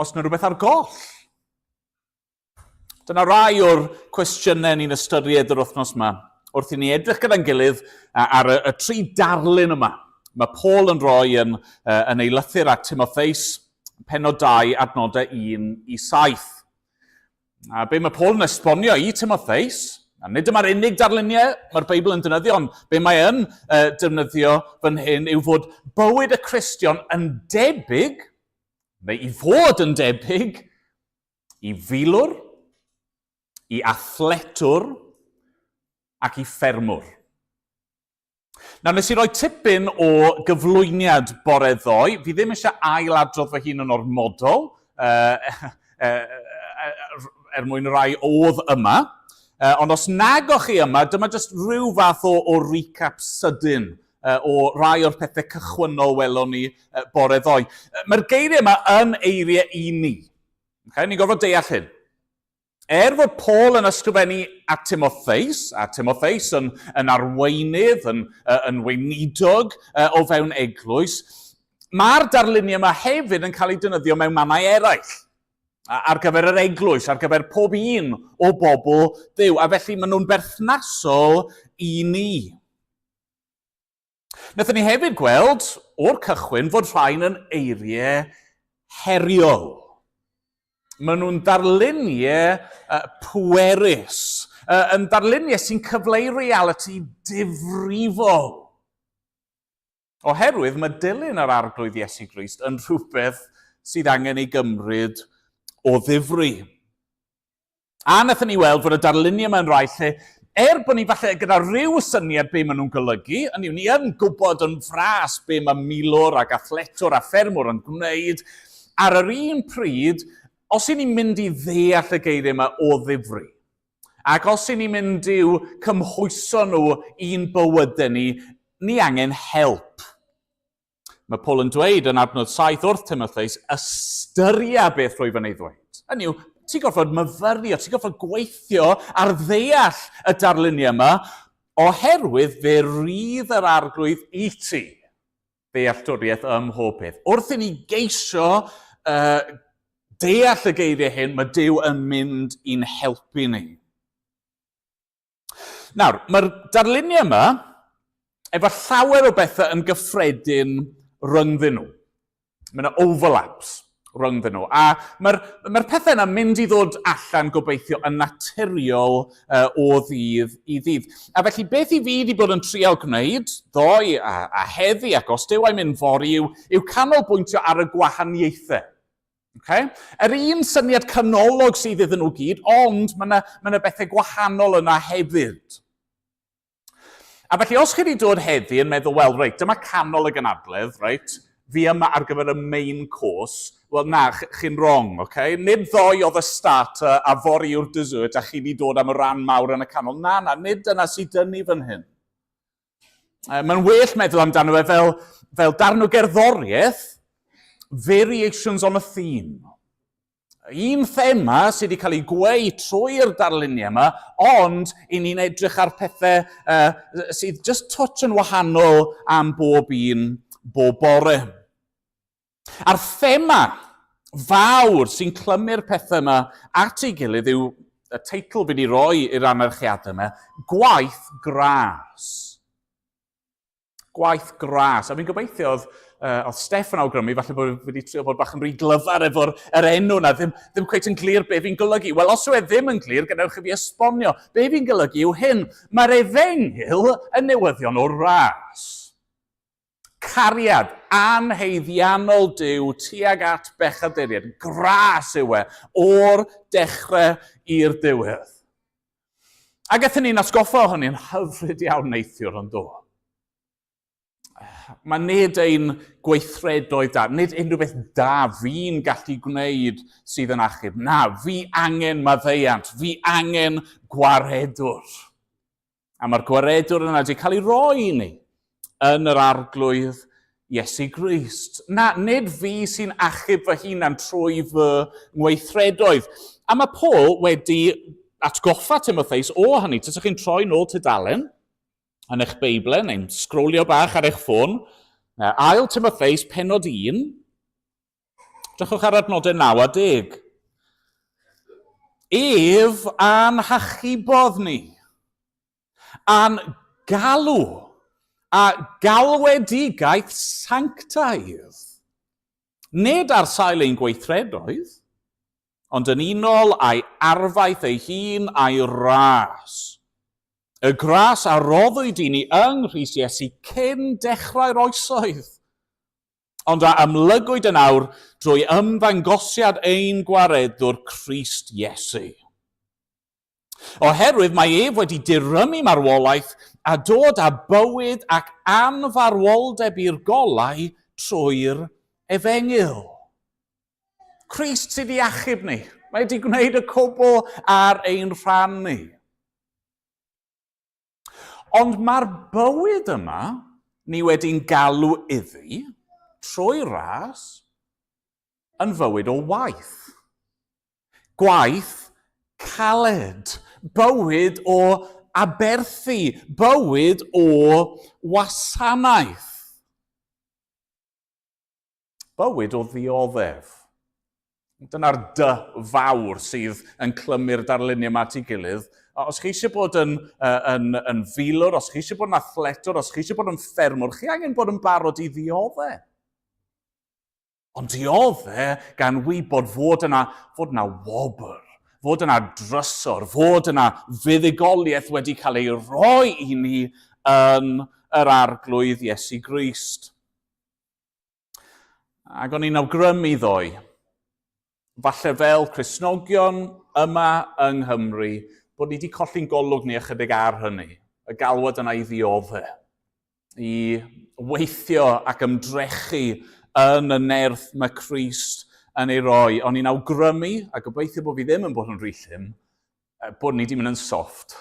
D: os yna rhywbeth ar goll? Dyna rai o'r cwestiynau ni'n ystyried yr wythnos yma, wrth i ni edrych gyda'n gilydd ar y, y tri darlun yma. Mae Paul yn rhoi yn, yn ei lythyr at Timotheus, penod 2, adnodau 1 i 7. A be mae Paul yn esbonio i Timotheus, a nid dyma'r unig darluniau mae'r Beibl yn defnyddio, ond be mae yn uh, defnyddio fan hyn yw fod bywyd y Cristion yn debyg, neu i fod yn debyg, i filwr, i athletwr ac i ffermwr. Nawr, nes i roi tipyn o gyflwyniad bore ddoe. Fi ddim eisiau ail-adrodd fy hun yn ormodol, uh, uh, er mwyn y rai oedd yma. Uh, ond os nag o'ch chi yma, dyma jyst rhyw fath o, o recap sydyn uh, o rai o'r pethau cychwynnol welon ni uh, bore ddoe. Mae'r geiriau yma yn eiriau i ni. Okay? Ni'n gorfod deall hyn. Er fod Paul yn ysgrifennu at Timotheus, a Timotheus yn, yn arweinydd, yn, yn weinidog o fewn eglwys, mae'r darluniau yma hefyd yn cael eu defnyddio mewn mannau eraill ar gyfer yr eglwys, ar gyfer pob un o bobl Dduw, a felly maen nhw'n berthnasol i ni. Wnaethon ni hefyd gweld o'r cychwyn fod rhain yn eiriau heriol. Maen nhw'n ddarluniau uh, pwerus, uh, yn ddarluniau sy'n cyfleu realiti difrifol. Oherwydd mae dilyn yr Arglwydd Iesu Grist yn rhywbeth sydd angen ei gymryd o ddifri. A wnaethon ni weld fod y darluniau yma yn rhai lle, er bod ni falle gyda rhyw syniad be maen nhw'n golygu, hynny yw, ni yn gwybod yn fras be mae milwr ac athletwr a ffermwr yn gwneud, ar yr un pryd, os y'n ni'n mynd i ddeall y geiriau yma o ddifri, ac os y'n ni'n mynd i'w cymhwyso nhw i'n bywydau ni, ni angen help. Mae Paul yn dweud yn adnod 7 wrth Timotheus, ystyria beth rwyf yn ei ddweud. Hynny yw, ti'n gorfod myfyrio, ti'n gorfod gweithio ar ddeall y darluniau yma, oherwydd fe rydd yr arglwydd i ti ddealltwriaeth ym mhob peth. Wrth i ni geisio uh, deall y geiriau hyn, mae Duw yn mynd i'n helpu ni. Nawr, mae'r darluniau yma efo llawer o bethau yn gyffredin rhyngddyn nhw. Mae yna overlaps rhyngddyn nhw. A mae'r mae pethau yna mynd i ddod allan gobeithio yn naturiol uh, o ddydd i ddydd. A felly beth i fi wedi bod yn trial gwneud ddoe a, a heddi ac os Duw a'i mynd fory yw, yw canolbwyntio ar y gwahaniaethau. Okay? Yr un syniad canolog sydd iddyn nhw gyd, ond mae yna ma bethau gwahanol yna hefyd. A felly, os chi wedi dod heddi yn meddwl, wel, reit, dyma canol y gynadledd, reit, fi yma ar gyfer y main course, wel na, chi'n wrong, okay? Nid ddoe oedd y starter a fory yw'r dessert a chi wedi dod am y ran mawr yn y canol. Na, na, nid dyna sydd dynnu fan hyn. Mae'n well meddwl amdano fe fel, fel darn o gerddoriaeth, variations on a theme. Un thema sydd wedi cael ei gweu trwy'r darluniau yma, ond i ni'n edrych ar pethau uh, sydd just touch yn wahanol am bob un bob bore. A'r thema fawr sy'n clymu'r pethau yma at ei gilydd yw y teitl fi wedi roi i'r anerchiadau yma, Gwaith Gras. Gwaith Gras. A fi'n gobeithio oedd, uh, oedd Steph yn awgrymu, falle bod fi wedi trio bod bach yn rhy glyfar efo'r er enw yna, ddim, ddim cweit yn glir be fi'n golygu. Wel, os yw e ddim yn glir, gadewch i fi esbonio. Be fi'n golygu yw hyn, mae'r efengyl yn newyddion o ras. Cariad anhaeddiannol Duw tuag at bechaduriaid, gras yw e, o'r dechrau i'r diwedd. A gathon ni'n atgoffa o hynny'n hyfryd iawn neithiwr ond do. Mae nid ein gweithredoedd da, nid unrhyw beth da fi'n gallu gwneud sydd yn achub. Na, fi angen maddeuant, fi angen gwaredwr. A mae'r gwaredwr yna wedi cael ei roi i ni yn yr arglwydd Iesu Grist. Na, nid fi sy'n achub fy hunan trwy fy ngweithredoedd. A mae Paul wedi atgoffa Timotheus o hynny. Tysych chi'n troi nôl tudalen yn eich Beiblau neu'n sgrolio bach ar eich ffôn, ail Timotheus penod 1, drychwch ar adnodau 9 a 10. Ef a'n hachubodd ni, a'n galw, a galwedigaeth sanctaidd. Nid ar sail ein gweithredoedd, ond yn unol â'i arfaeth ei hun a'i ras. Y gras a roddwyd i ni yng Nghrist Iesu cyn dechrau'r oesoedd, ond a amlygwyd yn awr drwy ymddangosiad ein Gwaredwr Crist Iesu. Oherwydd mae ef wedi dirymu marwolaeth a dod â bywyd ac anfarwoldeb i'r golau trwy'r efengyl. Crist sydd wedi achub ni. Mae wedi gwneud y cwbl ar ein rhan ni. Ond mae'r bywyd yma ni wedi'n galw iddi trwy ras yn fywyd o waith. Gwaith caled, bywyd o aberthu, bywyd o wasanaeth. Bywyd o ddioddef. Dyna'r dy fawr sydd yn clymu'r darluniau yma at ei gilydd. Os chi eisiau bod yn, yn, yn filwr, os chi eisiau bod yn athletwr, os chi eisiau bod yn ffermwr, chi angen bod yn barod i ddioddef. Ond diodde gan wybod fod yna, fod yna wobr, fod yna drysor, fod yna fuddugoliaeth wedi cael ei roi i ni yn yr Arglwydd Iesu Grist. Ac o'n i'n awgrymu ddoe, falle fel Cristnogion yma yng Nghymru, bod ni wedi colli'n golwg ni ychydig ar hynny, y galwad yna i ddiodde, i weithio ac ymdrechu yn y nerth mae Crist yn ei roi. O'n i'n awgrymu, a gobeithio bod fi ddim yn bod yn rhy llym, bod ni wedi mynd yn soft.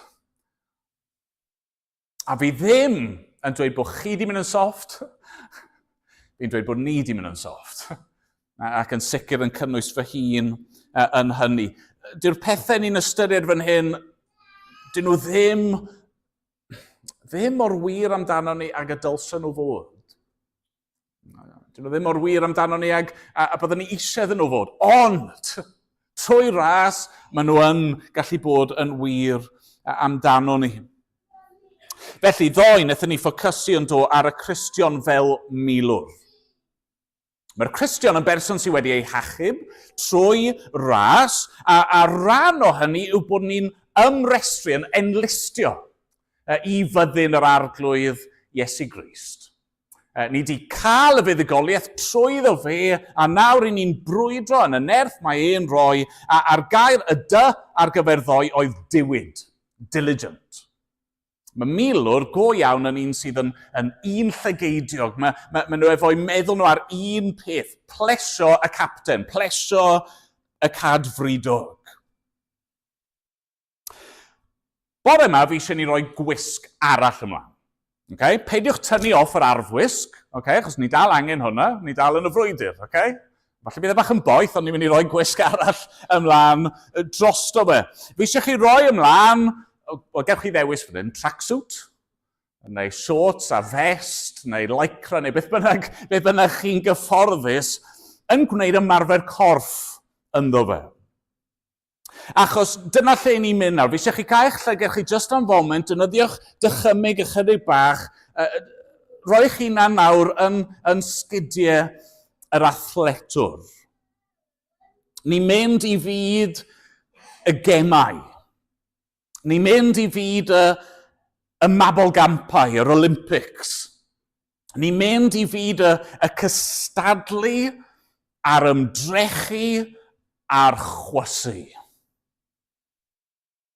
D: A fi ddim yn dweud bod chi di mynd yn soft. Fi'n dweud bod ni di mynd yn soft. Ac yn sicr yn cynnwys fy hun yn hynny. Dyw'r pethau ni'n ystyried fan hyn, dyn nhw ddim, ddim mor wir amdano ni ag y dylsen nhw fod. Dyn nhw ddim mor wir amdano ni ag a, a byddwn ni eisiau iddyn nhw fod. Ond, trwy ras, maen nhw yn gallu bod yn wir amdano ni. Felly, ddoe, wnaethon ni ffocysu yn do ar y Cristion fel milwr. Mae'r Cristion yn berson sydd wedi ei hachub trwy ras, a, a rhan o hynny yw bod ni'n ymrestru, yn enlistio i fyddin yr Arglwydd Iesu Grist. Ni wedi cael y fuddugoliaeth trwyddo fe, a nawr i ni'n brwydro yn y nerth mae e'n rhoi, a a'r gair y dy ar gyfer ddoe oedd diwyd, diligent. Mae milwr go iawn yn un sydd yn, yn un llygeidiog. Mae, mae, mae nhw efo'u meddwl nhw ar un peth, plesio y capten, plesio y cadfridog. Bore yma, fi eisiau ni roi gwisg arall ymlaen. Okay? Peidiwch tynnu off yr arfwisg, okay? Achos ni dal angen hwnna, ni dal yn y frwydr. Okay? Falle bydd e bach yn boeth, ond ni'n mynd i roi gwisg arall ymlaen drosto fe. Fi eisiau chi roi ymlaen, o, gewch chi ddewis fan hyn, tracksuit, neu shorts a vest, neu lycra, neu beth bynnag, beth bynnag chi'n gyfforddus, yn gwneud ymarfer corff ynddo fe. Achos dyna lle ni'n mynd nawr. Fi eisiau chi cael eich llygad chi just am foment, defnyddiwch dychymyg ychydig bach, uh, roi'ch hunan nawr yn, yn sgidiau yr athletwr. Ni'n mynd i fyd y gemau. Ni'n mynd i fyd y, y mabolgampau, yr Olympics. Ni'n mynd i fyd y, y cystadlu a'r ymdrechu a'r chwysu.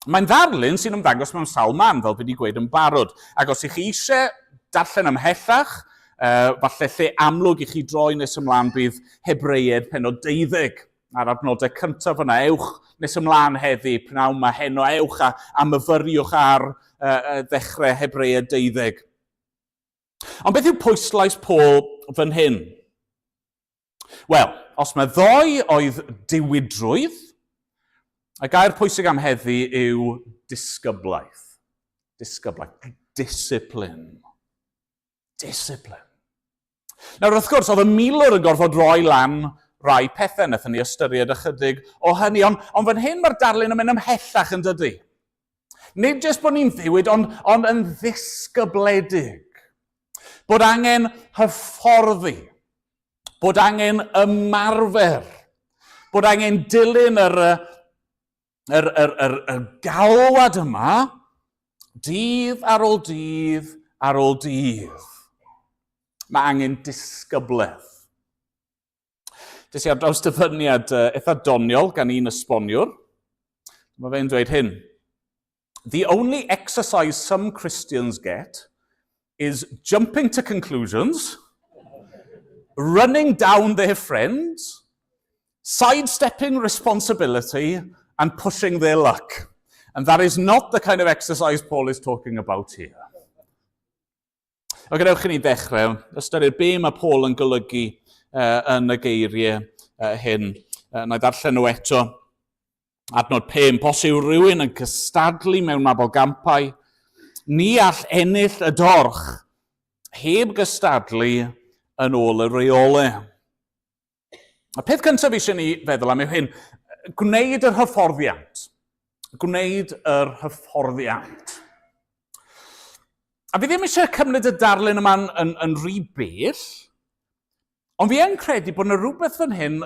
D: Mae'n ddarlun sy'n ymddangos mewn sawl man, fel fi wedi gweud yn barod. Ac os ych chi eisiau darllen ymhellach, uh, falle lle amlwg i chi droi nes ymlaen bydd Hebreied penod 12 a'r adnodau cyntaf yna. Ewch nes ymlaen heddi, pnawn yma heno, ewch a, a myfyriwch ar uh, ddechrau Hebreied 12. Ond beth yw pwyslais Paul fan hyn? Wel, os mae ddoe oedd diwydrwydd, Y gair pwysig am heddi yw disgyblaeth. Disgyblaeth. Discipline. Discipline. Nawr, wrth gwrs, oedd y milwr yn gorfod roi lan rai pethau, wnaethon ni ystyried ychydig o hynny, ond, ond fan hyn mae'r darlun yn mynd ymhellach yn dydy. Nid jyst bod ni'n ddiwyd, ond, ond yn ddisgybledig. Bod angen hyfforddi. Bod angen ymarfer. Bod angen dilyn yr, yr, yr, yr, yr galwad yma dydd ar ôl dydd ar ôl dydd. Mae angen disgyblaeth. Des i ar draws dyfyniad uh, eitha doniol gan un esboniwr. Mae fe'n dweud hyn. The only exercise some Christians get is jumping to conclusions, running down their friends, sidestepping responsibility, and pushing their luck. And that is not the kind of exercise Paul is talking about here. O gadewch i ni ddechrau, ystyried be mae Paul yn golygu uh, yn y geiriau uh, hyn. Uh, na i ddarllen nhw eto. Adnod 5, os yw rhywun yn cystadlu mewn mabolgampau, ni all ennill y dorch heb gystadlu yn ôl y reolau. Y peth cyntaf eisiau ni feddwl am yw hyn, gwneud yr hyfforddiant. Gwneud yr hyfforddiant. A fi ddim eisiau cymryd y darlun yma'n yn, yn rhy bell, ond fi yn credu bod yna rhywbeth fan hyn,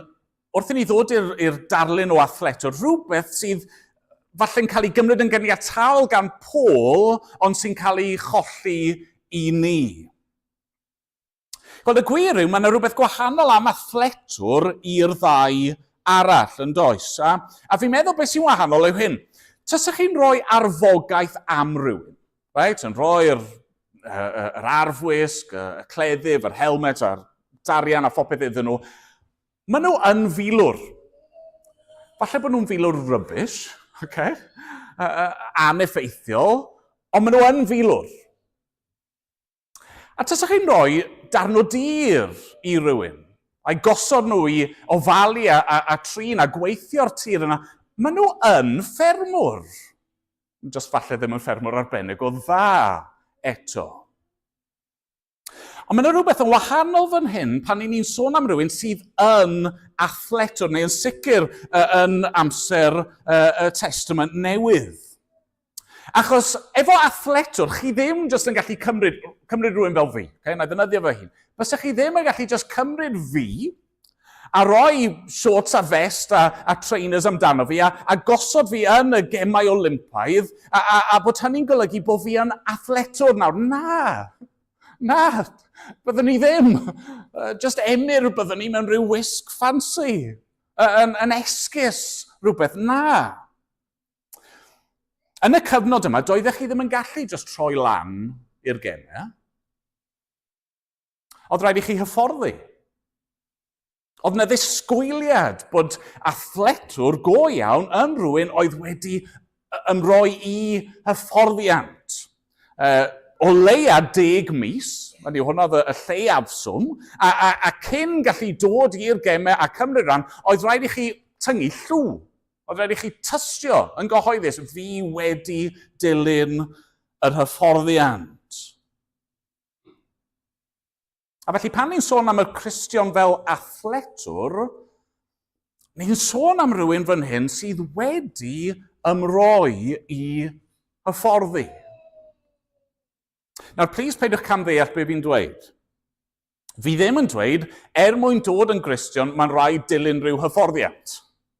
D: wrth i ni ddod i'r darlun o athletwr, rhywbeth sydd falle'n cael ei gymryd yn ganiataol gan Paul, ond sy'n cael ei cholli i ni. Wel, y gwir yw, mae yna rhywbeth gwahanol am athletwr i'r ddau arall, yn does? A, a fi'n meddwl beth sy'n wahanol yw hyn. Tasech chi'n rhoi arfogaeth am rhywun, right? Yn rhoi'r yr arfwisg, y cleddyf, yr helmet a'r darian a phopeth iddyn nhw, maen nhw yn filwr. Falle bod nhw'n filwr rubbish, okay? aneffeithiol, ond maen nhw yn filwr. A tasech chi'n rhoi darn o dir i rywun, a'i gosod nhw i ofalu a, a, a trin a gweithio'r tir yna, maen nhw yn ffermwr. Just falle ddim yn ffermwr arbennig o dda eto. Ond mae yna rhywbeth yn wahanol fan hyn pan ni'n sôn am rhywun sydd yn athletwr neu yn sicr yn amser y Testament Newydd. Achos efo athletwr, chi ddim jyst yn gallu cymryd, cymryd rhywun fel fi. Okay? Na i ddefnyddio fy hun. Fysa chi ddim yn gallu jyst cymryd fi a rhoi shorts a vest a, a trainers amdano fi a, a gosod fi yn y gemau Olympaidd a, a, a bod hynny'n golygu bod fi yn athletwr nawr. Na! Na! Byddwn ni ddim. Just emyr byddwn ni mewn rhyw wisg ffansi. Yn, yn esgus rhywbeth. Na! Yn y cyfnod yma, doeddech chi ddim yn gallu just troi lan i'r gemau. Oedd rhaid i chi hyfforddi. Oedd yna ddisgwyliad bod athletwr go iawn yn rhywun oedd wedi ymroi i hyfforddiant. Uh, o leia deg mis, hynny yw hwnna oedd y lleiafswm, a, a, a cyn gallu dod i'r gemau a cymryd rhan, oedd rhaid i chi tyngu llw. Oedd rhaid i chi tystio yn gyhoeddus, fi wedi dilyn yr hyfforddiant. A felly pan ni'n sôn am y Cristion fel athletwr, ni'n sôn am rhywun fan hyn sydd wedi ymroi i hyfforddi. Nawr, plis peidiwch camddeall be fi'n dweud. Fi ddim yn dweud, er mwyn dod yn Gristion, mae'n rhaid dilyn rhyw hyfforddiant.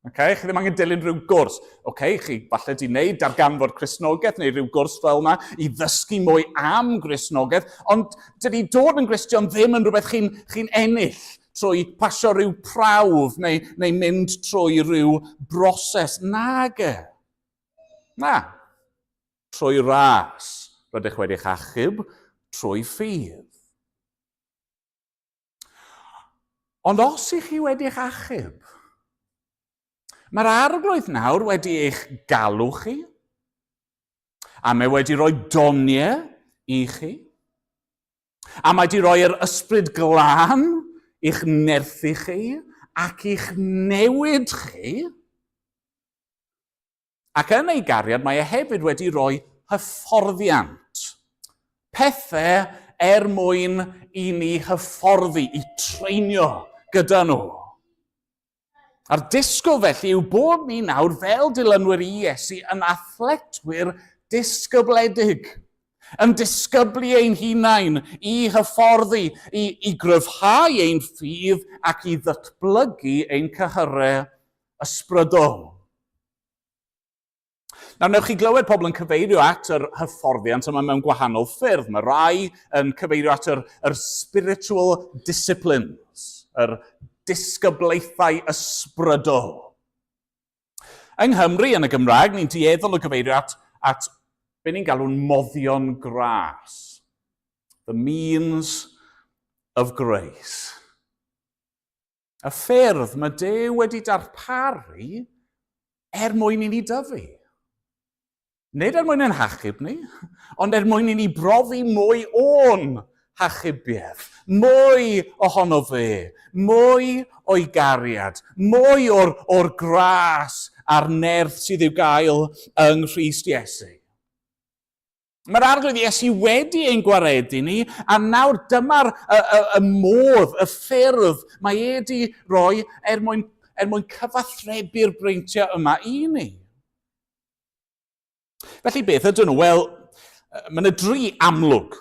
D: Okay? Chi ddim angen dilyn rhyw gwrs. Okay, chi falle di wneud darganfod Cristnogaeth neu rhyw gwrs fel yna i ddysgu mwy am Gristnogaeth, ond dydy dod yn Gristion ddim yn rhywbeth chi'n chi ennill trwy pasio rhyw prawf neu, neu mynd trwy rhyw broses. Nage. Na. Trwy ras, rydych wedi'ch achub trwy ffydd. Ond os ych chi wedi'ch achub, mae'r arglwydd nawr wedi eich galw chi, a mae wedi rhoi doniau i chi, a mae wedi rhoi'r ysbryd glân i'ch nerthu chi ac i'ch newid chi. Ac yn ei gariad mae e hefyd wedi rhoi hyfforddiant. Pethau er mwyn i ni hyfforddi, i treinio gyda nhw. A'r disgwyl felly yw bod ni nawr fel dilynwyr i Iesu yn athletwyr disgybledig, yn disgyblu ein hunain i hyfforddi, i, i gryfhau ein ffydd ac i ddatblygu ein cyhyrau ysbrydol. Nawr, newch chi glywed pobl yn cyfeirio at yr hyfforddiant yma mewn gwahanol ffyrdd. Mae rai yn cyfeirio at yr, yr spiritual disciplines, yr disgyblaethau ysbrydol. Yng Nghymru, yn y Gymraeg, ni'n dueddol o gyfeirio at, at be ni'n galw'n moddion gras. The means of grace. Y ffyrdd mae Duw wedi darparu er mwyn i ni dyfu. Nid er mwyn ein hachub ni, ond er mwyn i ni brofi mwy o'n hachubiaeth, mwy ohono fe, mwy o'i gariad, mwy o'r, or gras a'r nerth sydd i'w gael yng Nghrist Iesu. Mae'r Arglwydd Iesu wedi ein gwaredu ni, a nawr dyma'r y, y, y modd, y ffyrdd mae e wedi rhoi er mwyn, er mwyn cyfathrebu'r breintiau yma i ni. Felly beth ydyn nhw? Wel, mae yna dri amlwg.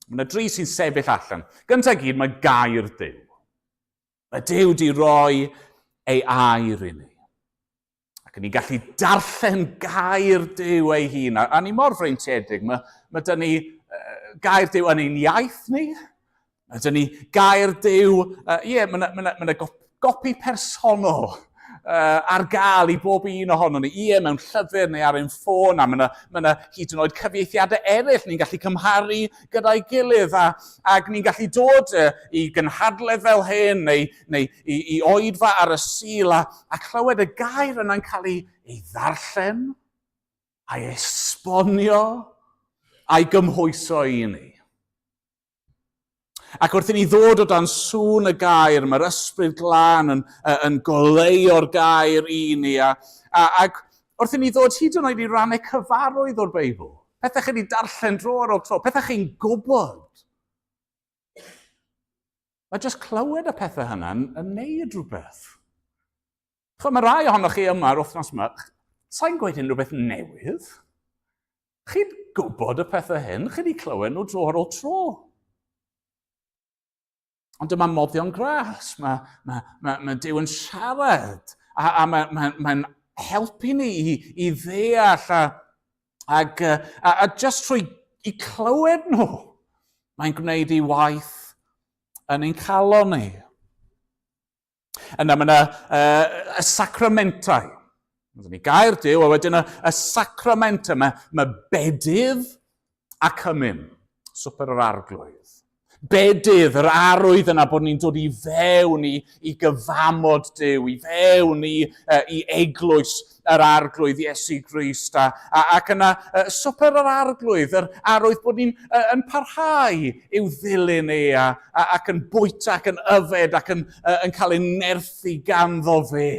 D: Mae yna dri sy'n sefyll allan. Gyntaf gyd, mae gair Duw. Mae Duw wedi rhoi ei air i ni. Ac ni'n gallu darllen gair Duw ei hun. A, a ni mor freintiedig. Mae, mae dyn ni uh, gair Duw yn ein iaith ni. Mae dyn ni gair Duw, uh, ie, yeah, mae yna ma ma gopi personol uh, ar gael i bob un ohono ni. Ie, mewn llyfr neu ar ein ffôn, a mae yna ma yna hyd yn oed cyfieithiadau eraill ni'n gallu cymharu gyda'i gilydd, a, ac ni'n gallu dod uh, i gynhadledd fel hyn, neu, neu i, i oedfa ar y Sul a, a clywed y gair yna'n cael ei, ei ddarllen, a'i esbonio, a'i gymhwyso i ni. Ac wrth i ni ddod o dan sŵn y gair, mae'r ysbryd glân yn, yn goleuo'r gair i ni, a, a, ac wrth i ni ddod hyd yn oed i rannau cyfarwydd o'r Beibl, pethau chi wedi darllen dro ar ôl tro, pethau chi'n gwybod, Mae jyst clywed y pethau hynna'n yn neud rhywbeth. Chwa, mae rai ohonoch chi yma yr wythnos yma, sa'n gweud unrhyw beth newydd. Chi'n gwybod y pethau hyn, chi wedi clywed nhw dro ar ôl tro. Ond dyma moddion gras, mae, mae, mae, mae Duw yn siarad, a, a mae'n mae, mae helpu ni i, i ddeall, a, ac, a, a just trwy i clywed nhw, mae'n gwneud ei waith yn ein calon ni. Yna mae yna uh, y sacramentau. Mae ni gair Duw, a wedyn y, y sacramentau, mae, mae bedydd a cymun, swper yr arglwydd. Bedydd, yr arwydd yna bod ni'n dod i fewn i, i gyfamod Duw, i fewn i, uh, i eglwys yr arglwydd Iesu Grist. A, a, ac yna uh, swper yr arglwydd, yr arwydd bod ni'n uh, yn parhau i'w ddilyn e a, a, ac yn bwyta ac yn yfed ac yn, uh, yn cael ei nerthu ganddo fe.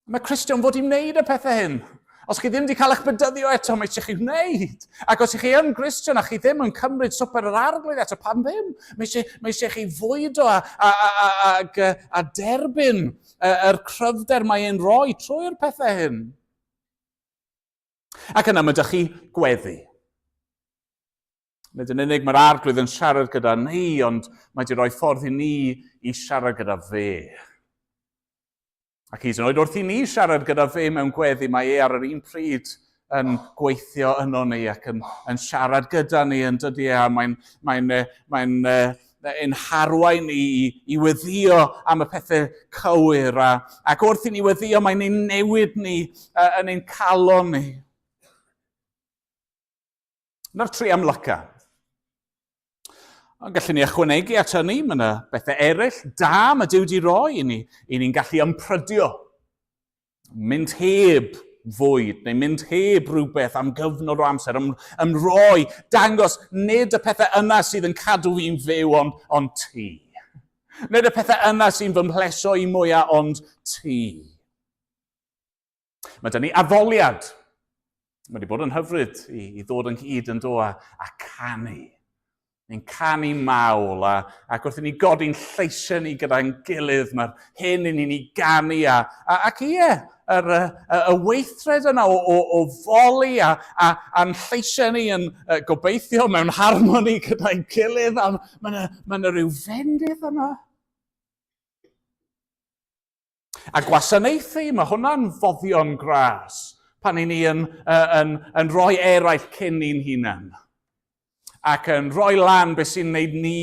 D: Mae Cristion fod i wneud y pethau hyn. Os chi ddim wedi cael eich bedyddio eto, mae eisiau chi wneud. Ac os ych chi yn Gristion a chi ddim yn cymryd swper yr arglwydd eto, pam ddim? Mae eisiau, mae eisiau chi fwydo a, a, a, a, a, a derbyn yr cryfder mae e'n rhoi trwy'r pethau hyn. Ac yna mae ydych chi gweddi. Nid yn unig mae'r arglwydd yn siarad gyda ni, ond mae wedi rhoi ffordd i ni i siarad gyda fe. Ac hyd yn oed wrth i ni siarad gyda fe mewn gweddi, mae e ar yr un pryd yn gweithio yno ni ac yn, yn siarad gyda ni yn dydy e, a mae'n mae mae mae'n harwain ni i, i weddio am y pethau cywir a, ac wrth i ni weddio mae'n ein newid ni yn ein calon ni. Na'r tri amlyca. Ond gallwn ni ychwanegu at hynny, mae yna bethau eraill da mae Duw wedi roi i ni, i ni'n gallu ymprydio. Mynd heb fwyd, neu mynd heb rhywbeth am gyfnod o amser, ym, ymroi, dangos nid y pethau yna sydd yn cadw fi'n fyw, ond, ond ti. Nid y pethau yna sy'n fy mhlesio i mwyaf, ond ti. Mae dyn ni addoliad. Mae wedi bod yn hyfryd i, i ddod ynghyd yn do a, a canu. Ni'n canu mawl a, ac wrth i ni godi'n lleisiau ni gyda'n gilydd, mae'r hyn i ni'n ei ganu a, a, ac ie, yr, y, y weithred yna o, o, o foli a, a, a'n lleisiau ni yn gobeithio mewn harmoni gyda'n gilydd a mae yna, mae yna rhyw fendith yna. A gwasanaethu, mae hwnna'n foddion gras pan i ni yn, yn, yn rhoi eraill cyn ni'n hunain. Ac yn rhoi lan beth sy'n gwneud ni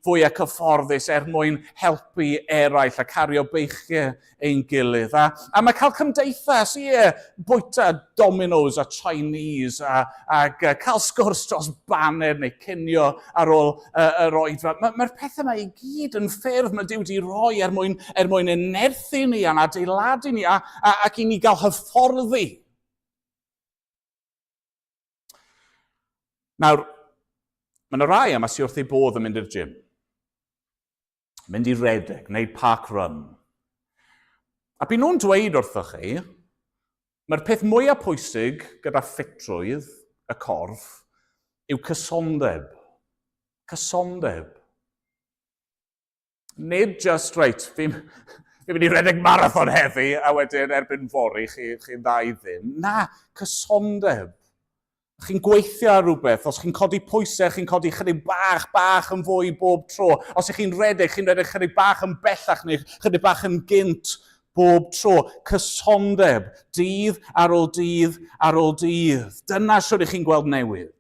D: fwy a cyfforddus er mwyn helpu eraill a cario beichiau ein gilydd. A, a mae cael cymdeithas, ie, bwyta Domino's a Chinese a, ac cael sgwrs dros baned neu cinio ar ôl uh, yr oedfa. Mae'r ma, pethau yma i gyd yn ffyrdd mae Duw wedi rhoi er mwyn, er mwyn enerthu ni a'n adeiladu ni a, a, ac i ni gael hyfforddi. Nawr, mae yna rai yma sy'n wrth ei bodd yn mynd i'r gym. Mynd i redeg, wneud park run. A bu nhw'n dweud wrthoch chi, mae'r peth mwyaf pwysig gyda ffitrwydd y corff yw cysondeb. Cysondeb. Nid just, reit, fi'n fi mynd i redeg marathon heddi, a wedyn erbyn fory chi'n chi dda i ddim. Na, cysondeb. Chi'n gweithio ar rhywbeth, os chi'n codi pwysau, chi'n codi chydig bach, bach yn fwy bob tro. Os ych chi'n redeg, chi'n redeg chydig bach yn bellach neu chydig bach yn gynt bob tro. Cysondeb, dydd ar ôl dydd ar ôl dydd. Dyna sut ych chi'n gweld newid.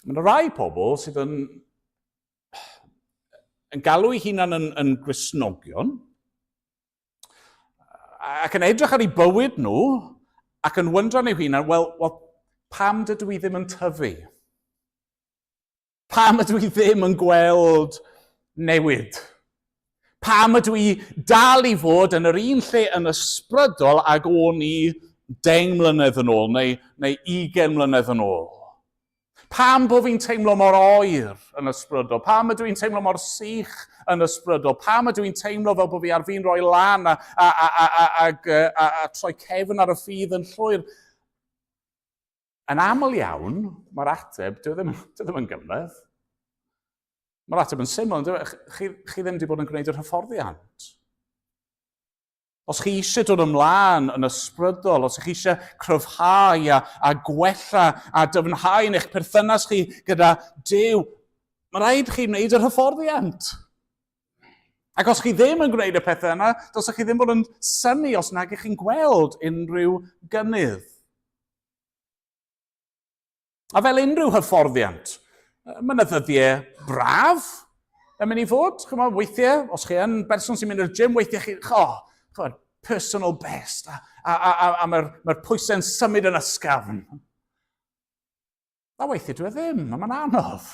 D: Mae yna rai pobl sydd yn, yn galw eu hunan yn, yn Gristnogion, ac yn edrych ar eu bywyd nhw, ac yn wyndran eu hunan, wel, well, pam dydw i ddim yn tyfu? Pam ydw i ddim yn gweld newid? Pam ydw i dal i fod yn yr un lle yn ysbrydol ag o'n i 10 mlynedd yn ôl neu, neu 20 mlynedd yn ôl? Pam bod fi'n teimlo mor oer yn ysbrydol? Pam ydw i'n teimlo mor sych yn ysbrydol? Pam ydw i'n teimlo fel bod fi ar fi'n rhoi lan a, a, a, a, a, a, a, a, a troi cefn ar y ffydd yn llwyr? Yn aml iawn, mae'r ateb, dyw e ddim, dyw e ddim yn gymhleth. Mae'r ateb yn syml, e? chi, chi ddim wedi bod yn gwneud yr hyfforddiant. Os chi eisiau dod ymlaen yn ysbrydol, os chi eisiau cryfhau a, a gwella a dyfnhau yn eich perthynas chi gyda Duw, mae rhaid chi wneud yr hyfforddiant. Ac os chi ddim yn gwneud y pethau yna, dylsech chi ddim bod yn synnu os nag ych chi'n gweld unrhyw gynnydd. A fel unrhyw hyfforddiant, mae yna ddyddiau braf yn mynd i fod. Chymod, weithiau, os chi yn berson sy'n mynd i'r gym, weithiau chi, oh, chymod, personal best, a, a, a, a, a mae'r mae pwysau'n symud yn ysgafn. A weithiau dwi e ddim, a mae'n anodd.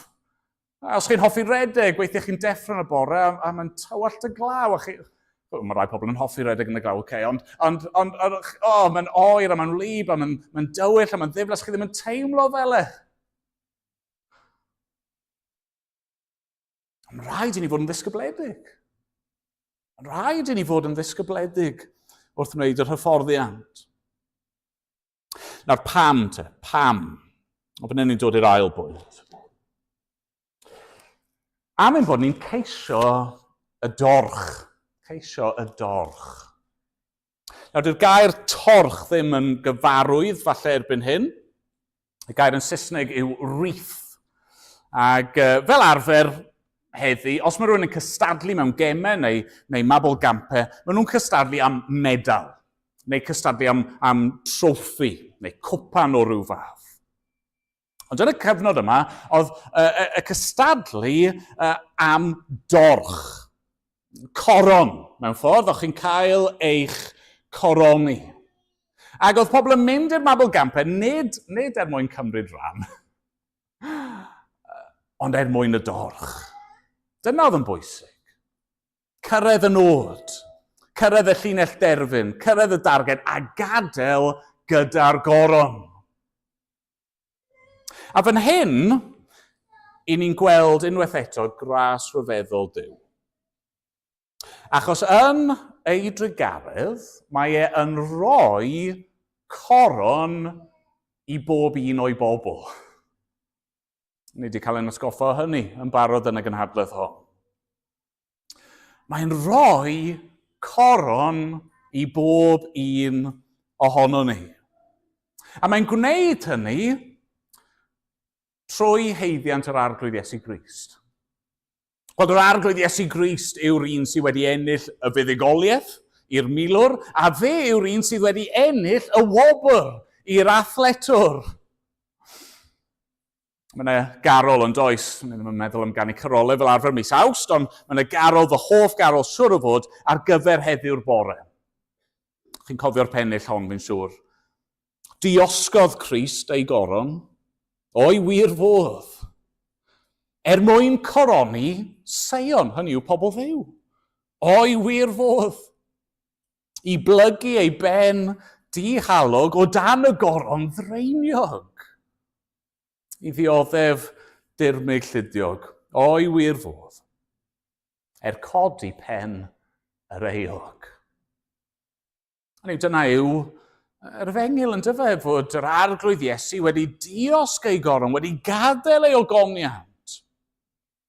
D: A os chi'n hoffi redeg, weithiau chi'n deffro yn y bore a, a mae'n tywallt y glaw a chi... Mae rai pobl yn hoffi redeg yn y glaw, oce, okay, ond, ond, ond, ond oh, mae'n oer a mae'n wlyb a mae'n mae dywyll a mae'n ddiflas, chi ddim yn teimlo fel e. Mae'n rhaid i ni fod yn ddisgybledig. Mae'n rhaid i ni fod yn ddisgybledig wrth wneud yr hyfforddiant. Nawr pam te? Pam? O fan hyn ni'n dod i'r ail bwynt. Am ein bod ni'n ceisio y dorch. Ceisio y dorch. Nawr, dyw'r gair torch ddim yn gyfarwydd falle erbyn hyn. Y gair yn Saesneg yw wreath. Ac uh, fel arfer heddi, os mae rhywun yn cystadlu mewn gemau neu, neu mabolgampau, maen nhw'n cystadlu am medal, neu cystadlu am, am troffi, neu cwpan o ryw fath. Ond yn y cyfnod yma, oedd y, y, y cystadlu uh, am dorch, coron, mewn ffordd, o'ch chi'n cael eich coroni. Ac oedd pobl yn mynd i'r Mabolgampau nid, nid er mwyn cymryd rhan, ond er mwyn y dorch. Dyna oedd yn bwysig. Cyrraedd y nod, cyrraedd y llinell derfyn, cyrraedd y darged a gadael gyda'r goron. A fan hyn, i ni'n gweld unwaith eto gras rhyfeddol Duw. Achos yn ei drugaredd, mae e yn rhoi coron i bob un o'i bobl. Ni wedi cael ein atgoffa o hynny yn barod yn y gynhadledd hon. Mae'n rhoi coron i bob un ohono ni. A mae'n gwneud hynny trwy haeddiant yr Arglwydd Iesu Grist. Wel, yr Arglwydd Iesu Grist yw'r un sydd wedi ennill y fuddugoliaeth i'r milwr, a fe yw'r un sydd wedi ennill y wobr i'r athletwr. Mae yna garol yn does, ni ddim yn meddwl am ganu carolau fel arfer mis Awst, ond mae yna garol, fy hoff garol siwr o fod, ar gyfer heddiw'r bore. Chi'n cofio'r pennill hon, fi'n siŵr. Diosgodd Crist ei goron o'i wir fodd, er mwyn coroni Seion, hynny yw pobl Dduw, o'i wir fodd, i blygu ei ben dihalog o dan y goron ddraeniog, i ddioddef dirmyg llidiog o'i wir fodd, er codi pen yr euog. Hynny yw, dyna yw yr efengyl yn dyfe, fod yr arglwydd Iesu wedi diosg ei goron, wedi gadael ei ogoniant,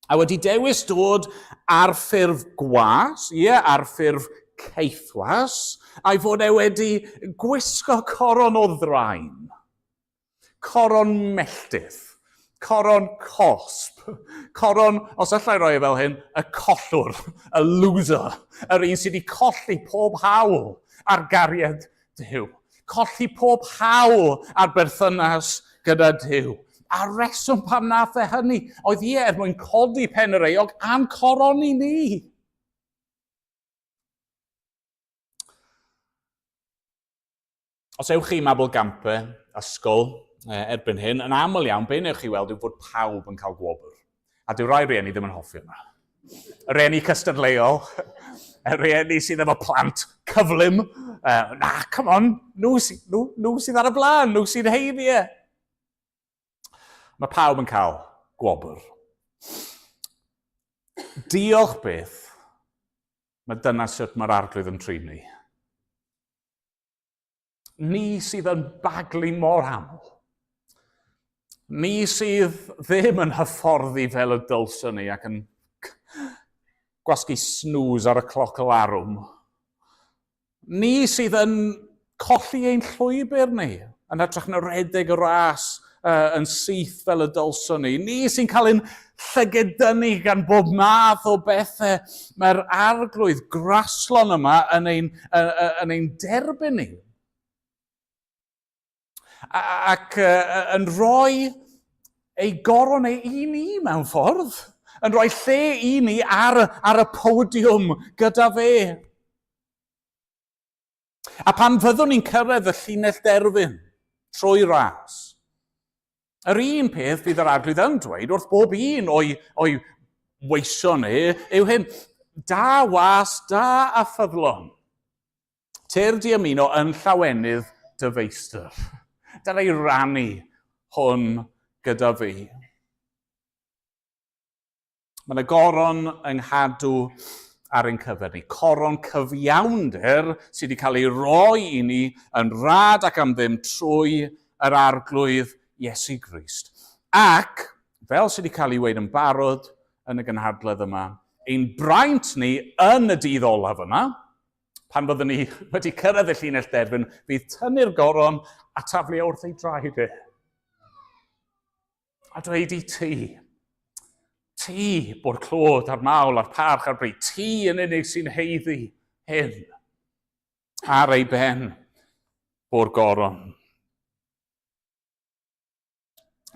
D: a wedi dewis dod ar ffurf gwas, ie, ar ffurf caethwas, a'i fod e wedi gwisgo coron o ddraen. Coron melltith. Coron cosb. Coron, os allai roi e fel hyn, y collwr, y loser, yr un sydd wedi colli pob hawl ar gariad Duw. Colli pob hawl ar berthynas gyda Duw. A reswm pam nath e hynny oedd ie er mwyn codi pen yr euog a'n coroni ni. Os ewch chi i Mabolgampe, ysgol, erbyn hyn, yn aml iawn, be wnewch chi weld yw fod pawb yn cael gwobr. A dyw rai rieni ddim yn hoffi hwnna. Y rieni cystadleuol, y rieni sydd efo plant cyflym, na, come on, nhw, nhw, nhw sydd ar y blaen, nhw sy'n heiddi e. Mae pawb yn cael gwobr. Diolch byth, mae dyna sut mae'r arglwydd yn trin ni. Ni sydd yn baglu mor aml. Ni sydd ddim yn hyfforddi fel y dylswn ni ac yn gwasgu snooze ar y cloc larwm. Ni sydd yn colli ein llwybr ni, yn hytrach na redeg y ras uh, yn syth fel y dylswn ni. Ni sy'n cael ein llygedynnu gan bob math o bethau. Mae'r arglwydd graslon yma yn ein, yn, yn ein derbyn ni. Ac uh, yn rhoi ei goron ei i ni mewn ffordd. Yn rhoi lle i ni ar, ar y podiwm gyda fe. A pan fyddwn ni'n cyrraedd y llinell derfyn trwy ras, yr un peth fydd yr arglwydd yn dweud wrth bob un o'i, o'i weision ni yw hyn, da was, da a ffyddlon. Tyr di ymuno yn llawenydd dy feistr. Dylai rannu hwn gyda fi. Mae yna goron yng nghadw ar ein cyfer ni. Coron cyfiawnder sydd wedi cael ei roi i ni yn rhad ac am ddim trwy yr Arglwydd Iesu Grist. Ac, fel sydd wedi cael ei weid yn barod yn y gynhadledd yma, ein braint ni yn y dydd olaf yma, pan fyddwn ni wedi cyrraedd y llinell derfyn, fydd tynnu'r goron a taflu wrth ei draed e. A dweud i ti, ti bod clod a'r mawl a'r parch a'r bryd, ti yn unig sy'n heiddi hyn ar ei ben bo'r goron.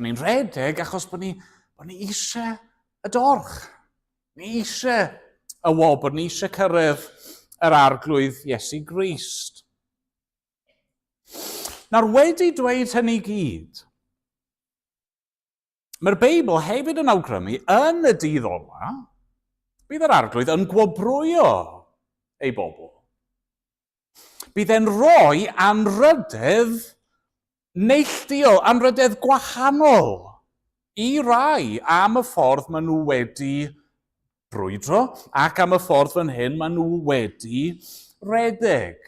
D: Ni'n rhedeg achos bod ni, bod ni eisiau y dorch. Ni eisiau y wobr, ni eisiau cyrraedd yr arglwydd Iesu Grist. Nawr, wedi dweud hynny gyd, mae'r Beibl hefyd yn awgrymu yn y dydd ola, bydd yr arglwydd yn gwobrwyo ei bobl. Bydd e'n rhoi anrhydedd neilltuol, anrhydedd gwahanol i rai am y ffordd maen nhw wedi brwydro ac am y ffordd fan hyn maen nhw wedi redeg.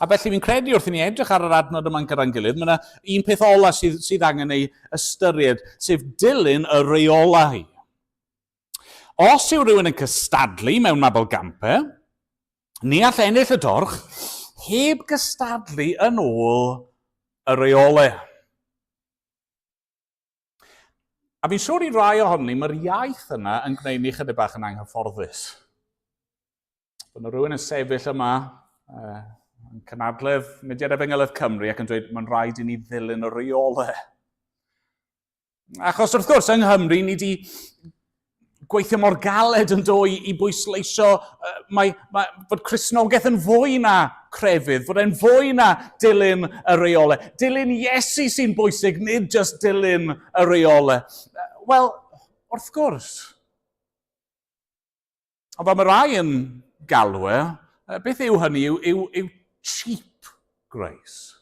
D: A felly fi'n credu wrth i ni edrych ar yr adnod yma'n gyda'n gilydd, mae yna un peth ola sydd, sydd angen ei ystyried, sef dilyn y reolau. Os yw rhywun yn cystadlu mewn mabolgampau, ni all ennill y dorch heb gystadlu yn ôl y reolau. A fi'n siŵr i rai ohonon ni, mae'r iaith yna yn gwneud ni chydig bach yn anghyfforddus. Bod yna rhywun yn sefyll yma yn cynadledd Mudiad Efengylydd Cymru ac yn dweud mae'n rhaid i ni ddilyn y reolau. Achos wrth gwrs, yng Nghymru, ni wedi gweithio mor galed yn do i, i bwysleisio mae, mae, fod Cristnogaeth yn fwy na crefydd, fod e'n fwy na dilyn y reolau. Dilyn Iesu sy'n bwysig, nid just dilyn y reolau. Wel, wrth gwrs. Ond fel mae rai yn galw e, beth yw hynny yw, yw, yw cheap grace.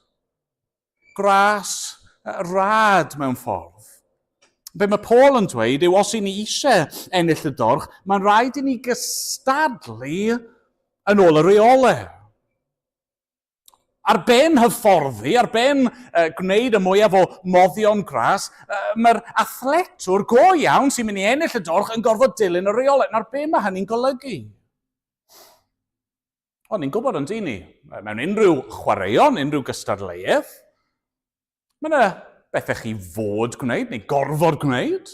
D: Gras rad mewn ffordd. Be mae Paul yn dweud yw os i ni eisiau ennill y dorch, mae'n rhaid i ni gystadlu yn ôl y reolau. Ar ben hyfforddi, ar ben uh, gwneud y mwyaf o moddion gras, uh, mae'r athletwr go iawn sy'n mynd i ennill y dorch yn gorfod dilyn y reolau. Nawr, be mae hynny'n golygu? O, ni'n gwybod yn dyn ni, mewn unrhyw chwaraeon, unrhyw gystadleuaeth, mae yna bethau chi fod gwneud neu gorfod gwneud,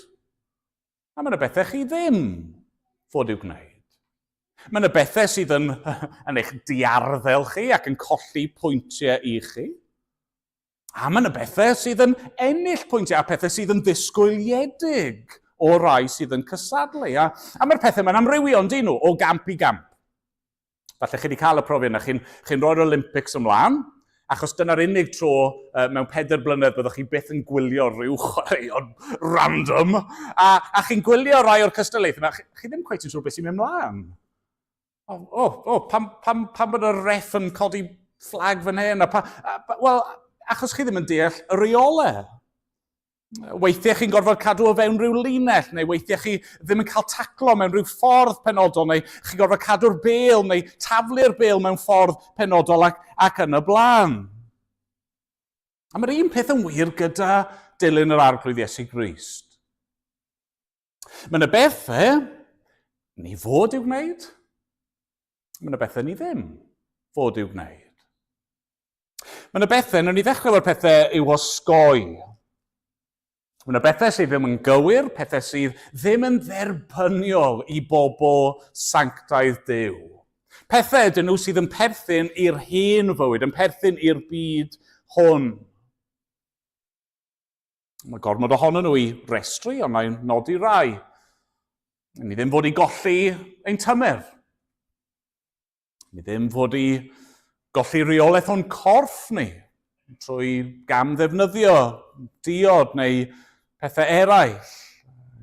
D: a mae yna bethau chi ddim fod i'w gwneud. Mae yna bethau sydd yn, yn eich diarddel chi ac yn colli pwyntiau i chi. A mae yna bethau sydd yn ennill pwyntiau a pethau sydd yn ddisgwyliedig o rai sydd yn cysadlu. A, a mae'r pethau mae'n amrywio yn dyn nhw o gamp i gamp. Falle chi wedi cael y profiad yna, chi'n chi rhoi'r Olympics ymlaen, achos dyna'r unig tro uh, mewn pedair blynedd byddwch chi byth yn gwylio rhyw chwaraeon random, a, a chi'n gwylio rai o'r cystadlaethau yma, chi, chi ddim cweit yn siŵr beth sy'n mynd ymlaen. O, oh, oh, oh, pam, pam, pam bod y ref yn codi fflag fan hyn? A pa, a, wel, achos chi ddim yn deall y reolau. Weithiau chi'n gorfod cadw o fewn rhyw linell, neu weithiau chi ddim yn cael taclo mewn rhyw ffordd penodol, neu chi'n gorfod cadw'r bel, neu taflu'r bel mewn ffordd penodol ac, ac yn y blaen. A mae'r un peth yn wir gyda dilyn yr Arglwydd Iesu Grist. Mae yna bethau ni fod i'w wneud, mae yna bethau ni ddim fod i'w wneud. Mae yna bethau, wnawn ni ddechrau efo'r pethau i'w osgoi. Mae yna bethau sydd ddim yn gywir, pethau sydd ddim yn dderbyniol i bobl sanctaidd Duw. Pethau ydyn nhw sydd yn perthyn i'r hen fywyd, yn perthyn i'r byd hwn. Mae gormod ohonyn nhw i restru, ond mae'n nodi rai. Ni ddim fod i golli ein tymer. Ni ddim fod i golli reolaeth o'n corff ni trwy gam ddefnyddio diod neu pethau eraill.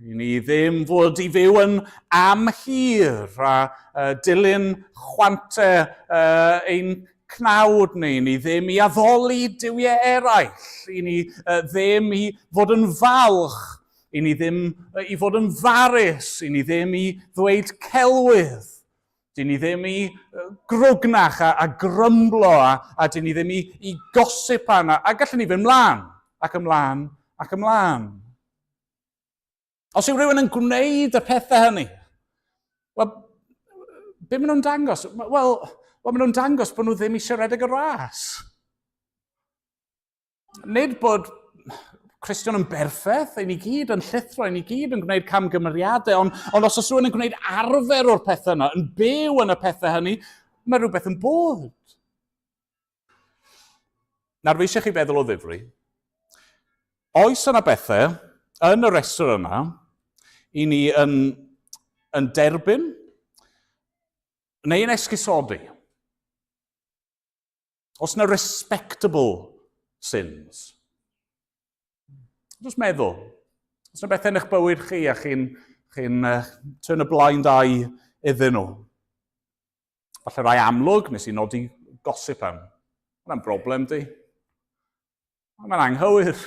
D: I ni ddim fod i fyw yn amhir a uh, dilyn chwante uh, ein cnawd ni. Ni ddim i addoli duwiau eraill. I ni uh, ddim i fod yn falch. I ni ddim i fod yn farus. I ni ddim i ddweud celwydd. Dyn ni ddim i grwgnach a, a grymblo a, a dyn ni ddim i, i gosipan a, a gallwn ni fynd mlaen ac ymlaen ac ymlaen. Os yw rhywun yn gwneud y pethau hynny, wel, be maen nhw'n dangos? Wel, wel maen nhw'n dangos bod nhw ddim eisiau rhedeg y ras. Nid bod Cristion yn berffaith, ein ni gyd yn llithro, ein ni gyd yn gwneud camgymeriadau, ond, ond os oes rhywun yn gwneud arfer o'r pethau yna, yn byw yn y pethau hynny, mae rhywbeth yn bod. Nawr, fi eisiau chi feddwl o ddifri. Oes yna bethau yn y rhestr yna i ni yn, yn derbyn neu yn esgusodi? Os yna respectable sins. Just meddwl. Os yna bethau yn eich bywyd chi a chi'n chi uh, turn a blind eye iddyn nhw. Falle rai amlwg, nes i nodi gossip am. Mae'n broblem di. Mae'n anghywir.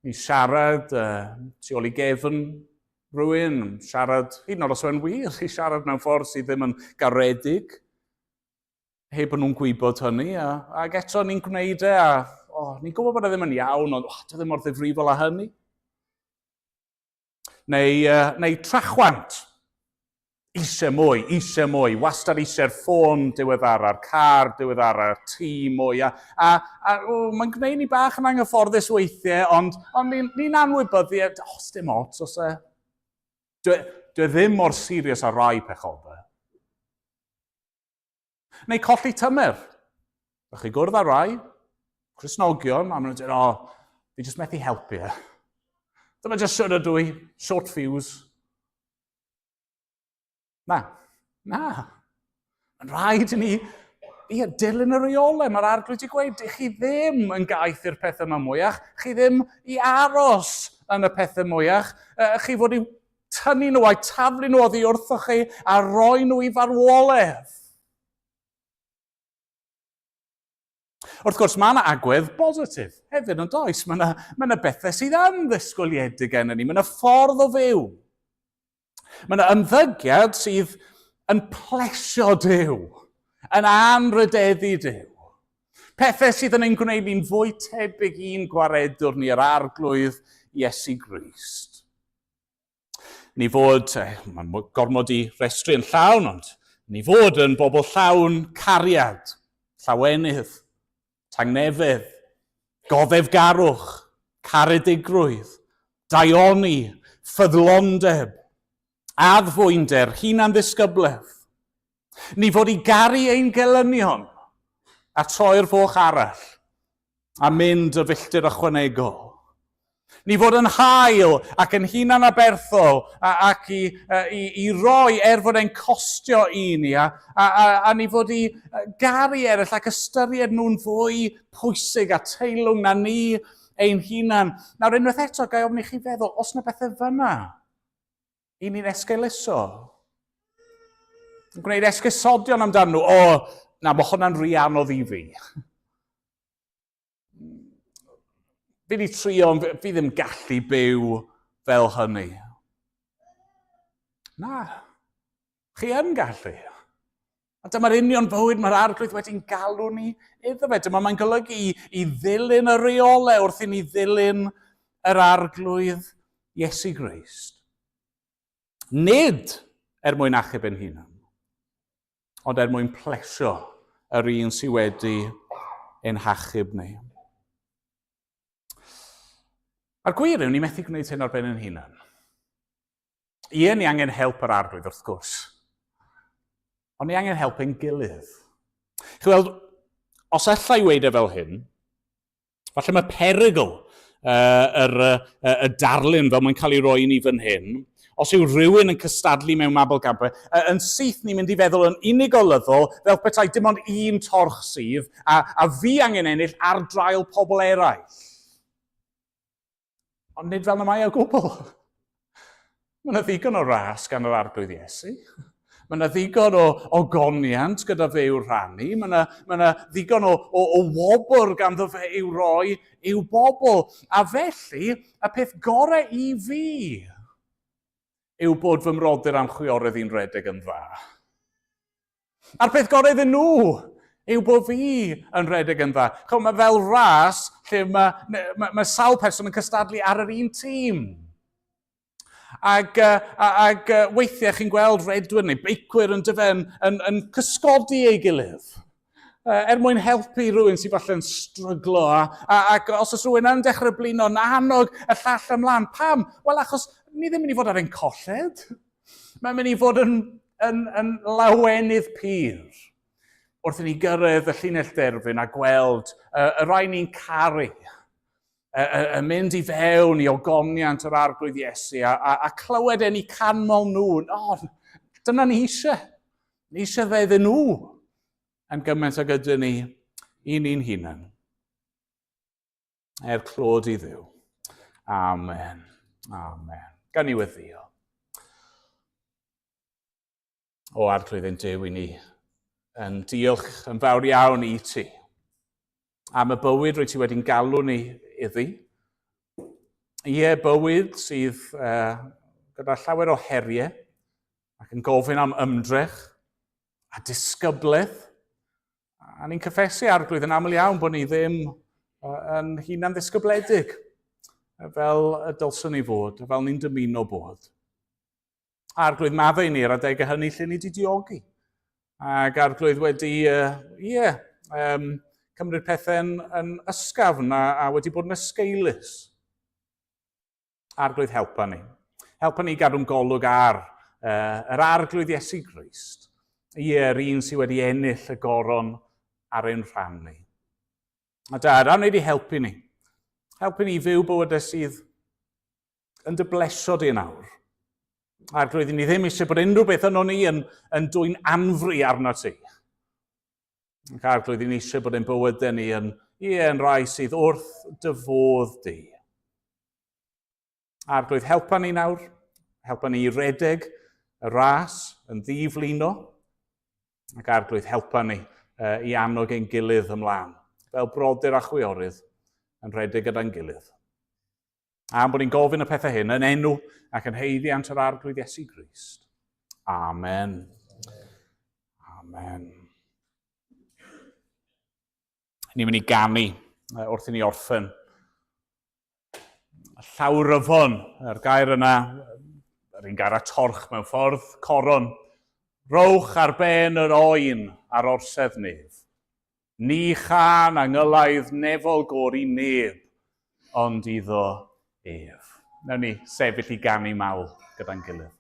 D: Ni'n siarad uh, tu ôl i gefn rhywun, siarad, hyd yn oed os yw'n wir, i siarad mewn ffordd sydd ddim yn garedig. Heb bod nhw'n gwybod hynny, a, ac eto ni'n gwneud e, a oh, ni'n gwybod bod e ddim yn iawn, ond oh, ddim mor ddifrifol â hynny. Neu, neu trachwant. Eisiau mwy, eisiau mwy, wastad eisiau'r ffôn diweddara'r car diweddara'r tŷ mwy. A, a, a oh, mae'n gwneud ni bach yn anghyfforddus weithiau, ond, ond ni'n ni anwybyddu, e, os dim ots, os e. Dwi, dwi e ddim mor serious â rai pechodau. Neu colli tymer. Ydych chi gwrdd â rai, Cristnogion, a maen nhw'n dweud, o, oh, fi jyst methu helpu e. Dyma jyst siwr ydw i, short fuse. Na, na. Mae'n rhaid i ni ie, dilyn y reolau. Mae'r arglwydd wedi gweud, chi ddim yn gaeth i'r pethau yma mwyach, chi ddim i aros yn y pethau mwyach, chi fod i tynnu nhw a'u taflu nhw oddi wrthoch chi a rhoi nhw i farwolaeth. Wrth gwrs, mae yna agwedd bositif hefyd, yn does? Mae yna, mae yna bethau sydd yn ddisgwyliedig gennym ni. Mae yna ffordd o fyw. Mae yna ymddygiad sydd yn plesio Duw, yn anrhydeddu Duw. Pethau sydd yn ein gwneud ni'n fwy tebyg i'n gwaredwr ni, yr arglwydd Iesu Grist. Ni fod, eh, mae'n gormod i restru yn llawn, ond ni fod yn bobl llawn cariad, llawenydd, tangnefedd, goddefgarwch, caredigrwydd, daioni, ffyddlondeb, addfwynder, hunan-ddisgyblaeth. Ni fod i garu ein gelynion a troi'r foch arall a mynd y filltir ychwanegol. Ni fod yn hael ac yn hunan aberthol a, ac i, i, i roi er fod e'n costio i ni a, a, a, a ni fod i garu eraill ac ystyried nhw'n fwy pwysig a teilwng na ni ein hunan. Nawr unwaith eto, gai ofyn i chi feddwl, os yna bethau fyna, i ni'n esgeuluso. Yn gwneud esgusodion amdano nhw. O, na, mae hwnna'n rhy anodd i fi. Fi wedi trio, ond fi ddim gallu byw fel hynny. Na, chi yn gallu. A dyma'r union fywyd mae'r arglwydd wedi'n galw ni iddo fe. Dyma mae'n golygu i, i ddilyn y reolau wrth i ni ddilyn yr arglwydd Iesu Grist. Nid er mwyn achub ein hunan, ond er mwyn plesio yr un sydd wedi ein hachub ni. A'r gwir yw, ni methu gwneud hyn ar ben ein hunan. Ie, ni angen help yr arglwydd wrth gwrs. Ond ni angen help ein gilydd. Chi weld, os alla i weid e fel hyn, falle mae perygl uh, yr, uh, y darlun fel mae'n cael ei roi i ni fan hyn, os yw rhywun yn cystadlu mewn mabolgampau, uh, yn syth ni'n mynd i feddwl yn unigolyddol fel petai dim ond un torch sydd, a, a fi angen ennill ar draul pobl eraill. Ond nid fel na mae o gwbl. Mae yna ddigon o ras gan yr arglwydd Iesu. Mae yna ddigon o ogoniant gyda fe i'w rhannu. Mae yna, mae yna ddigon o, o, o wobr ganddo fe i'w roi i'w bobl. A felly, y peth gorau i fi yw bod fy mrodyr a'm chwiorydd i'n redeg yn dda. A'r peth gorau iddyn nhw yw bod fi yn rhedeg yn dda. Chymod, mae fel ras lle mae, mae, mae sawl person yn cystadlu ar yr un tîm. Ac, uh, ac uh, weithiau chi'n gweld redwyr neu beicwyr yn dyfen yn, yn, yn cysgodi ei gilydd. Uh, er mwyn helpu rhywun sy'n falle'n stryglo. A, a, ac os oes rhywun yn dechrau blino, yn annog y llall ymlaen. Pam? Wel, achos ni ddim yn mynd i fod ar ein colled. Mae'n mynd i fod yn, yn, yn lawenydd pur wrth i ni gyrraedd y llinell derfyn a gweld y, y rai ni'n caru, y, y, y mynd i fewn i ogoniant yr arglwydd Iesu a, a, a clywed en i canmol nhw. O, dyna ni eisiau. Ni eisiau fe iddyn nhw yn gymaint ag ydyn ni i ni'n hunan. Er clod i Dduw. Amen. Amen. Gan ni weddio. O arglwydd ein Duw i ni yn diolch yn fawr iawn i ti am y bywyd rwy ti wedi'n galw ni iddi. Ie, bywyd sydd uh, gyda llawer o heriau ac yn gofyn am ymdrech a disgyblaeth. A ni'n cyffesu arglwydd yn aml iawn bod ni ddim yn hunan ddisgybledig fel y dylswn ni fod, fel ni'n dymuno bod. Arglwydd maddau ni ar adegau hynny lle ni wedi diogi. Ac arglwydd wedi, ie, yeah, cymryd pethau'n yn ysgafn a, a wedi bod yn ysgeulus. Arglwydd helpa ni. Helpa ni gadw'n golwg ar yr Arglwydd Iesu Grist. Ie, yr un sydd wedi ennill y goron ar ein rhan ni. A da, rhan ni wedi helpu ni. Helpu ni fyw bywydau sydd yn dy blesio di yn awr. Arglwydd, ni ddim eisiau bod unrhyw beth yno ni yn, yn dwy'n anfri arno ti. Ac arglwydd, ni eisiau bod ein bywydau ni yn, ie, yn rai sydd wrth dy fodd di. Arglwydd, helpa ni nawr. Helpa ni i redeg y ras yn ddiflino. Ac arglwydd, helpa ni uh, i annog ein gilydd ymlaen, fel brodyr a chwiorydd yn rhedeg gyda'n gilydd. Am bod ni'n gofyn y pethau hyn yn enw ac yn heiddiant yr Arglwydd Iesu Grist. Amen. Amen. Ni'n mynd i ganu wrth i ni orffen. Llawryfon, yr gair yna, yr un gair a torch mewn ffordd, coron. Rowch ar ben yr oen ar orsedd nef. Ni chân angylaidd nefol gôr i neb ond iddo ef. Nawn ni sefyll i ganu mawl gyda'n gilydd.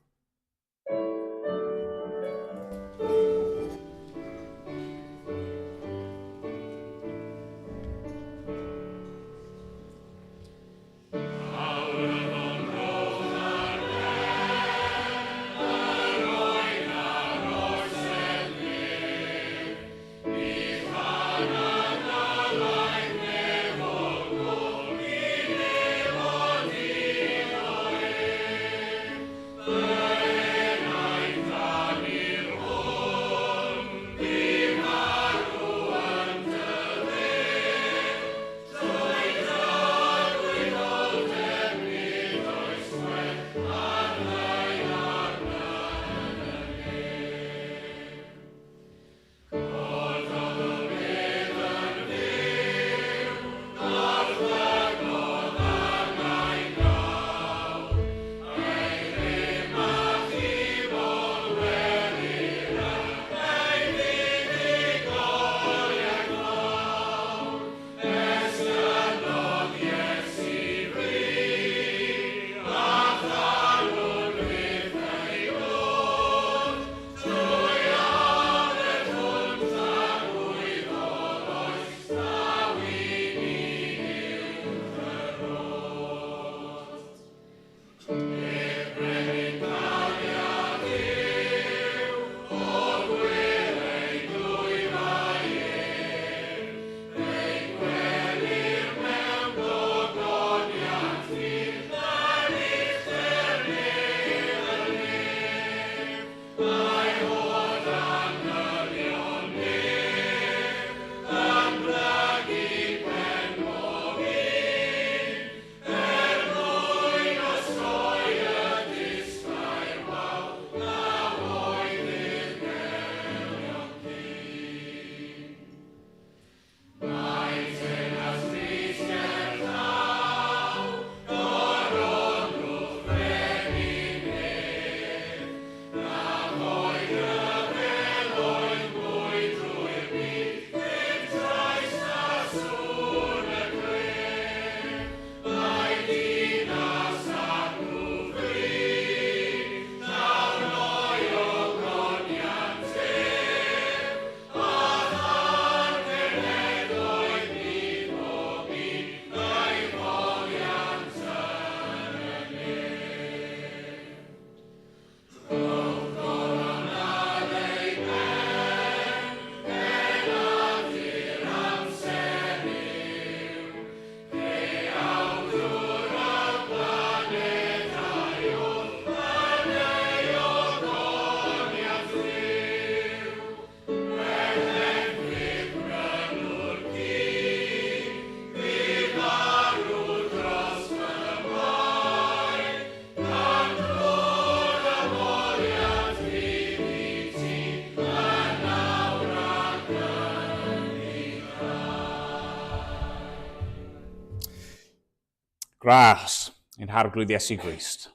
D: Gras ein Harglwydd Iesu Grist,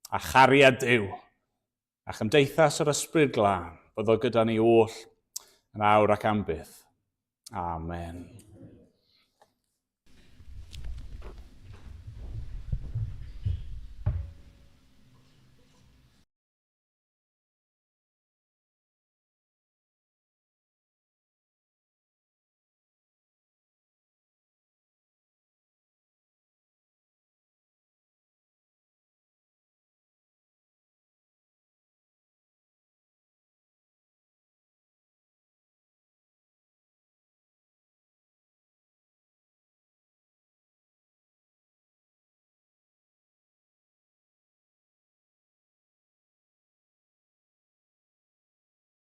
D: a chariad Duw, a chymdeithas yr Ysbryd Glân, byddo gyda ni oll yn awr ac am byth. Amen.